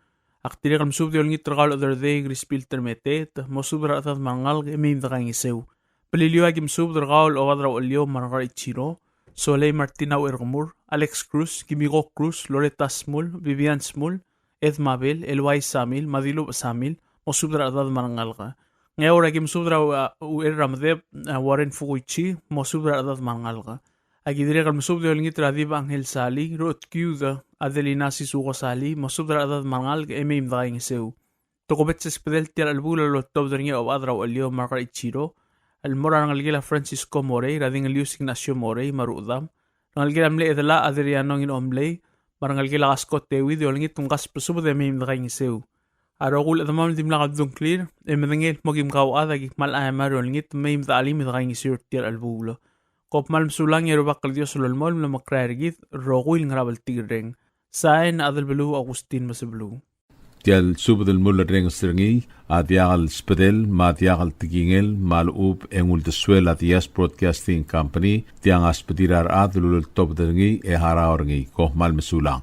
Ak dirrek el mesubed e olengit er kau el Chederdei Crispil Termeteet, mosubed er a rechedad me a rengalek e mei me dekaingeseu. Beliliou, aki mesubed er kau el Obad er a Uchelliou Margaret Ichiro, Solei Martina Uerkemur, Alex Cruz, Kimiko Cruz, Loretta Smul, Vivian Smul, Ed Mabel, Eloise Samil, me a Dilubech Samil, mosubed er a rechedad me a rengalek. Ngeaur, aki mesubed er a, a, Uer er a Medeb, a, Warren Fukuichi, mosubed er a rechedad me a rengalek. Aki dirrek el mesubed e olengit er a Diva Angel Sali, Ruth Kiud, Adelina Sisuko Sali, mosubed er a rechedad me a rengalek e mei me dekaingeseu. Tokubets el sbedel tia el chelebuul a loltobed er ngii a Obechad er a Uchelliou Margaret Ichiro, el mo er a rengelekel a Francisco Morei, er a Dingelius Ignacio Morei, me a rechedam, rengelekel a mle Edela Adriano Ngiromlei, me a rengelekel a Kasko Teuid, e olengit me kasbesubed e mei me dekaingeseu. A rokui el chedemam el dimlak el dungklir, e medengei el kmo kim kauchad, aki kmal chemar e olengit mei me dechelim e dekaingeseu er tia el chelebuul. Kom kmal mesulang e a Rubak el Dios a lolemolem el omekrael er kid el rokui el ngar er a bltikerreng. Sain, Chadelbeluu Augustin Mesebeluu. Tia el subed el mulerrenges er ngii a diak el sbedel me a diak el tekingel me a lechub e ng uldesuel a Diaz Broadcasting Company, tiang a sbedir a rechad el uleltobed er ngii e harau er ngii. Kom kmal mesulang.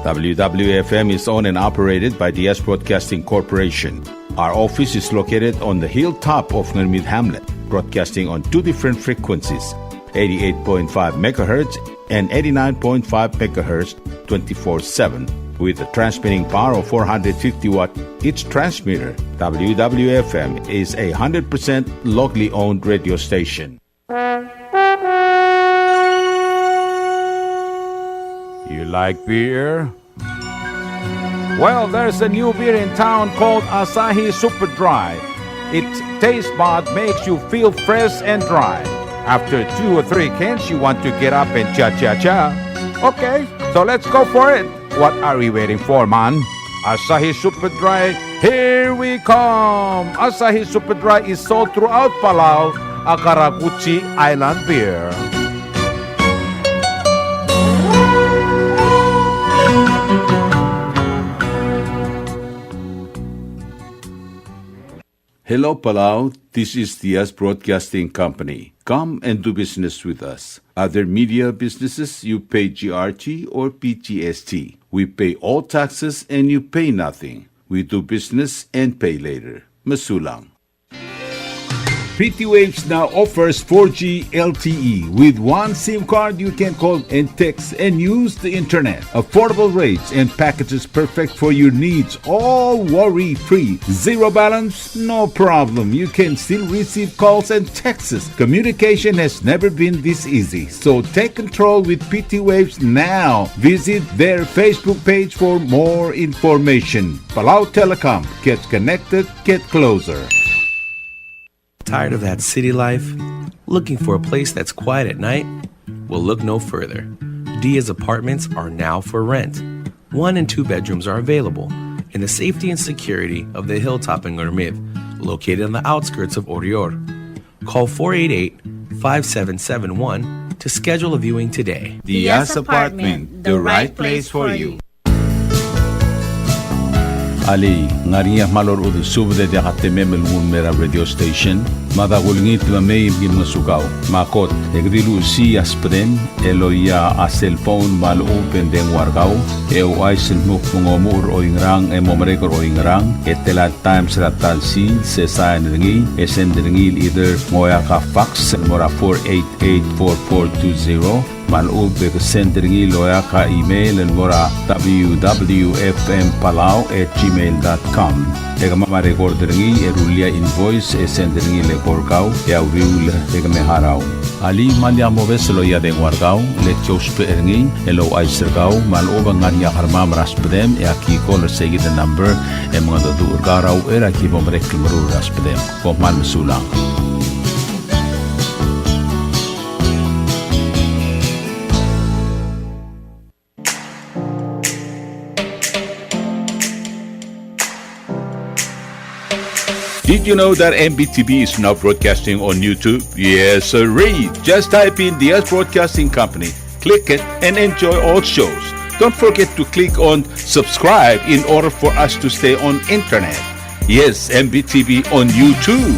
W W F M is owned and operated by Diaz Broadcasting Corporation. Our office is located on the hilltop of Ngermid Hamlet, broadcasting on two different frequencies, eighty-eight point five megahertz and eighty-nine point five megahertz, twenty-four seven, with a transmitting power of four hundred fifty watt each transmitter. W W F M is a hundred percent locally owned radio station. You like beer? Well, there's a new beer in town called Asahi Super Dry. Its taste bud makes you feel fresh and dry. After two or three cans, you want to get up and cha-cha-cha. Okay, so let's go for it. What are we waiting for, man? Asahi Super Dry, here we come! Asahi Super Dry is sold throughout Palau, a karakuchi island beer. Hello, Palau. This is Diaz Broadcasting Company. Come and do business with us. Other media businesses, you pay G R T or P G S T. We pay all taxes and you pay nothing. We do business and pay later. Mesulang. P T Waves now offers four G L T E. With one SIM card, you can call and text and use the internet. Affordable rates and packages perfect for your needs, all worry-free. Zero balance? No problem. You can still receive calls and texts. Communication has never been this easy. So take control with P T Waves now. Visit their Facebook page for more information. Palau Telecom. Get connected, get closer. Tired of that city life? Looking for a place that's quiet at night? Well, look no further. Diaz Apartments are now for rent. One and two bedrooms are available in the safety and security of the hilltop in Ngermid, located on the outskirts of Oreor. Call four eight eight, five seven seven one to schedule a viewing today. Diaz Apartment, the right place for you. Alii, ng ngar er ngii a kmal orechudel subed e diak a temem el nguu el mei er a radio station? Mada kulengit me mei me ki ngosukau. Me a kot, e ke di luchesii a subedem el oia a cellphone me a lechub e ng dengua er kau, e ouchais el dmu kmo ng omuchel er oingerang e mo merek er oingerang, e tela el times er a ta el sils, e sain er ngii, e send er ngii el either ng oeak a fax el mo er a four eight eight four four two zero, me a lechub e ke send er ngii el oeak a email el mo er a W W F M Palau at gmail dot com. E kemam a record er ngii e rullii a invoice e send er ngii el eko er kau e a uriul e ke me harau. Alii, me lak mobes el oia dengua er kau, le ki ousbech er ngii el ouchais er kau me a lechub e ng ngar er ngii a kermam er a subedem e aki call er seikid el number e mengedecheduch er kau er a uchei er a ki bo merek el meruul er a subedem. Kom kmal mesulang. Did you know that M B T V is now broadcasting on YouTube? Yes, sirree. Just type in Diaz Broadcasting Company, click it, and enjoy all shows. Don't forget to click on subscribe in order for us to stay on internet. Yes, M B T V on YouTube.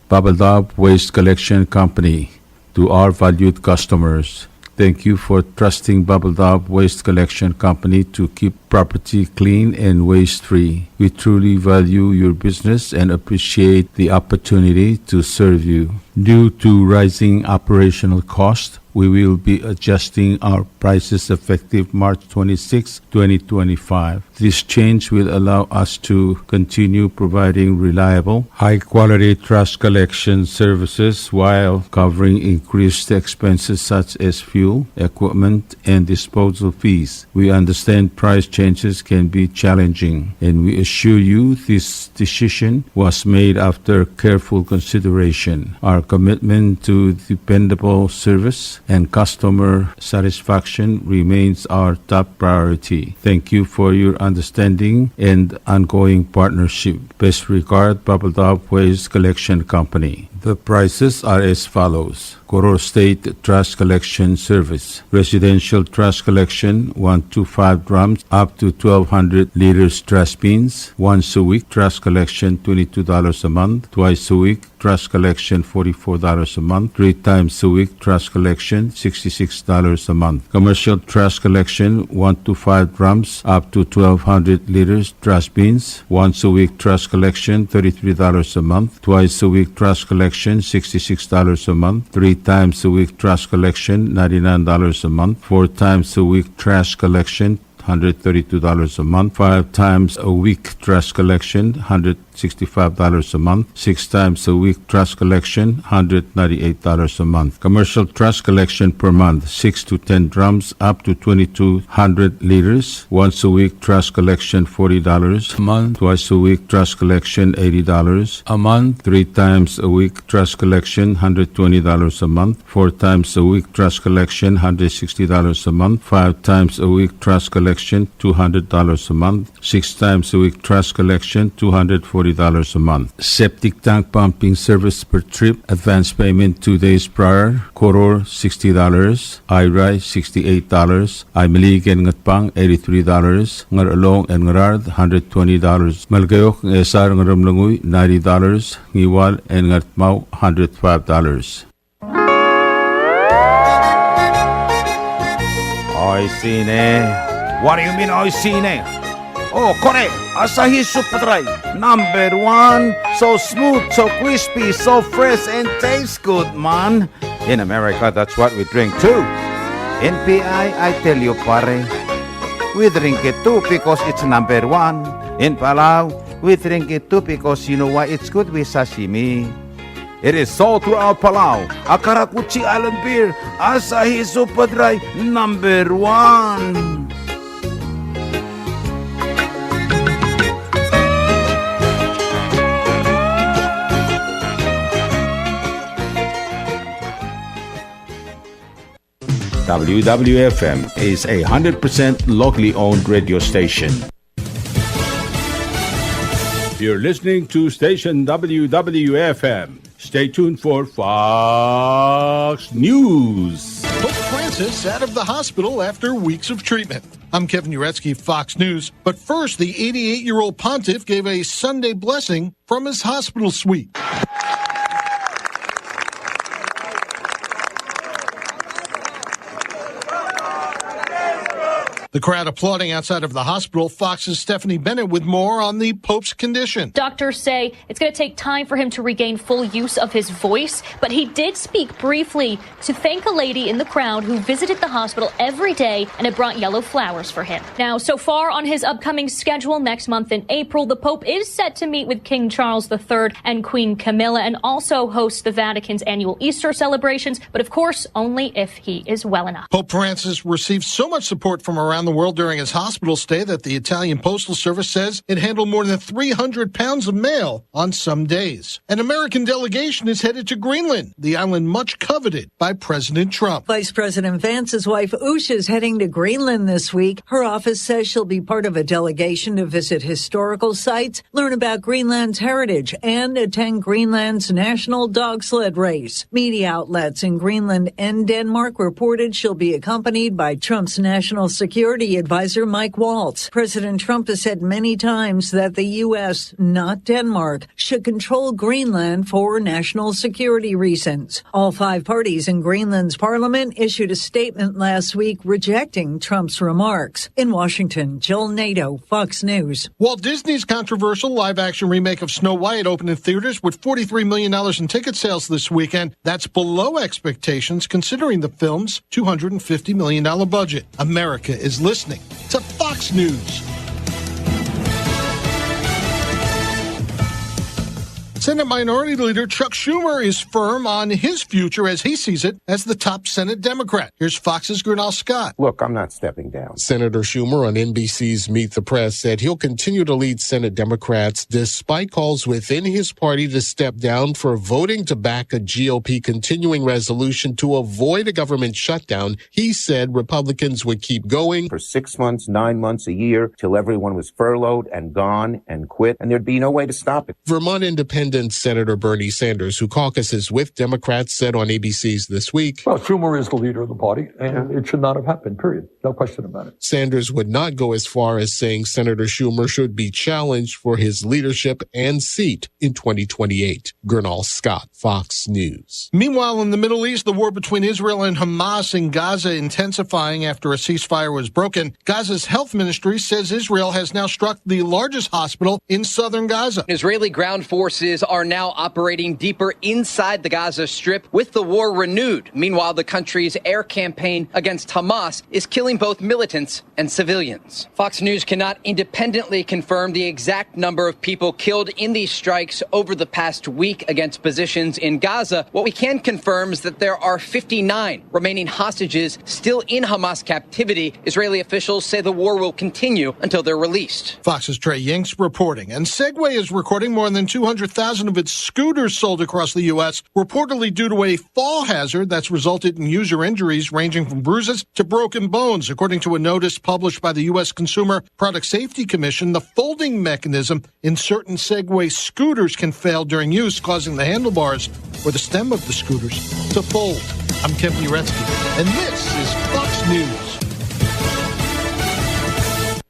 Babeldaob Waste Collection Company. To our valued customers, thank you for trusting Babeldaob Waste Collection Company to keep property clean and waste-free. We truly value your business and appreciate the opportunity to serve you. Due to rising operational costs, we will be adjusting our prices effective March twenty-sixth, twenty twenty-five. This change will allow us to continue providing reliable, high-quality trash collection services while covering increased expenses such as fuel, equipment, and disposal fees. We understand price changes can be challenging, and we assure you this decision was made after careful consideration. Our commitment to dependable service and customer satisfaction remains our top priority. Thank you for your understanding and ongoing partnership. Best regard, Babeldaob Waste Collection Company. The prices are as follows. Koror State Trash Collection Service. Residential trash collection, one to five drums, up to twelve hundred liters trash bins. Once a week trash collection, twenty-two dollars a month. Twice a week trash collection, forty-four dollars a month. Three times a week trash collection, sixty-six dollars a month. Commercial trash collection, one to five drums, up to twelve hundred liters trash bins. Once a week trash collection, thirty-three dollars a month. Twice a week trash collection, sixty-six dollars a month. Three times a week trash collection, ninety-nine dollars a month. Four times a week trash collection, hundred thirty-two dollars a month. Five times a week trash collection, hundred sixty-five dollars a month. Six times a week trash collection, hundred ninety-eight dollars a month. Commercial trash collection per month, six to ten drums, up to twenty-two hundred liters. Once a week trash collection, forty dollars a month. Twice a week trash collection, eighty dollars a month. Three times a week trash collection, hundred twenty dollars a month. Four times a week trash collection, hundred sixty dollars a month. Five times a week trash collection, two hundred dollars a month. Six times a week trash collection, two hundred forty dollars a month. Septic tank pumping service per trip, advance payment two days prior. Koror, sixty dollars. Airai, sixty-eight dollars. Aimeliik and Ngatpang, eighty-three dollars. Ngarchelong and Ngaraard, hundred twenty dollars. Melekeok, Ngchesar, Ngeremlengui, ninety dollars. Ngiwal and Ngardmau, hundred five dollars. Oishii ne. What do you mean, oishii ne? Oh, kore, Asahi Super Dry, number one. So smooth, so crispy, so fresh, and tastes good, man. In America, that's what we drink too. In P I, I tell you, pare, we drink it too because it's number one. In Palau, we drink it too because you know why? It's good with sashimi. It is sold throughout Palau. A karakuchi island beer, Asahi Super Dry, number one. W W F M is a hundred percent locally owned radio station. You're listening to station W W F M. Stay tuned for Fox News. Pope Francis out of the hospital after weeks of treatment. I'm Kevin Uretsky, Fox News. But first, the eighty-eight-year-old pontiff gave a Sunday blessing from his hospital suite. The crowd applauding outside of the hospital. Fox's Stephanie Bennett with more on the Pope's condition. Doctors say it's going to take time for him to regain full use of his voice, but he did speak briefly to thank a lady in the crowd who visited the hospital every day and had brought yellow flowers for him. Now, so far on his upcoming schedule, next month in April, the Pope is set to meet with King Charles the Third and Queen Camilla and also host the Vatican's annual Easter celebrations, but of course, only if he is well enough. Pope Francis received so much support from around the world during his hospital stay that the Italian Postal Service says it handled more than three hundred pounds of mail on some days. An American delegation is headed to Greenland, the island much coveted by President Trump. Vice President Vance's wife, Usha, is heading to Greenland this week. Her office says she'll be part of a delegation to visit historical sites, learn about Greenland's heritage, and attend Greenland's national dog sled race. Media outlets in Greenland and Denmark reported she'll be accompanied by Trump's national security advisor, Mike Waltz. President Trump has said many times that the U S, not Denmark, should control Greenland for national security reasons. All five parties in Greenland's parliament issued a statement last week rejecting Trump's remarks. In Washington, Jill Nato, Fox News. Walt Disney's controversial live-action remake of Snow White opened in theaters with forty-three million dollars in ticket sales this weekend. That's below expectations considering the film's two hundred fifty million dollar budget. America is listening to Fox News. Senate Minority Leader Chuck Schumer is firm on his future, as he sees it, as the top Senate Democrat. Here's Fox's Gurnal Scott. Look, I'm not stepping down. Senator Schumer on N B C's Meet the Press said he'll continue to lead Senate Democrats despite calls within his party to step down for voting to back a G O P continuing resolution to avoid a government shutdown. He said Republicans would keep going for six months, nine months, a year, till everyone was furloughed and gone and quit, and there'd be no way to stop it. Vermont Independent Senator Bernie Sanders, who caucuses with Democrats, said on A B C's This Week, well, Schumer is the leader of the party, and it should not have happened, period. No question about it. Sanders would not go as far as saying Senator Schumer should be challenged for his leadership and seat in twenty twenty-eight. Gurnal Scott, Fox News. Meanwhile, in the Middle East, the war between Israel and Hamas in Gaza intensifying after a ceasefire was broken. Gaza's health ministry says Israel has now struck the largest hospital in southern Gaza. Israeli ground forces are now operating deeper inside the Gaza Strip, with the war renewed. Meanwhile, the country's air campaign against Hamas is killing both militants and civilians. Fox News cannot independently confirm the exact number of people killed in these strikes over the past week against positions in Gaza. What we can confirm is that there are fifty-nine remaining hostages still in Hamas captivity. Israeli officials say the war will continue until they're released. Fox's Trey Yingst reporting. And Segway is recording more than two hundred thousand of its scooters sold across the U S, reportedly due to a fall hazard that's resulted in user injuries ranging from bruises to broken bones, according to a notice published by the U S Consumer Product Safety Commission. The folding mechanism in certain Segway scooters can fail during use, causing the handlebars or the stem of the scooters to fold. I'm Kevin Uretsky, and this is Fox News.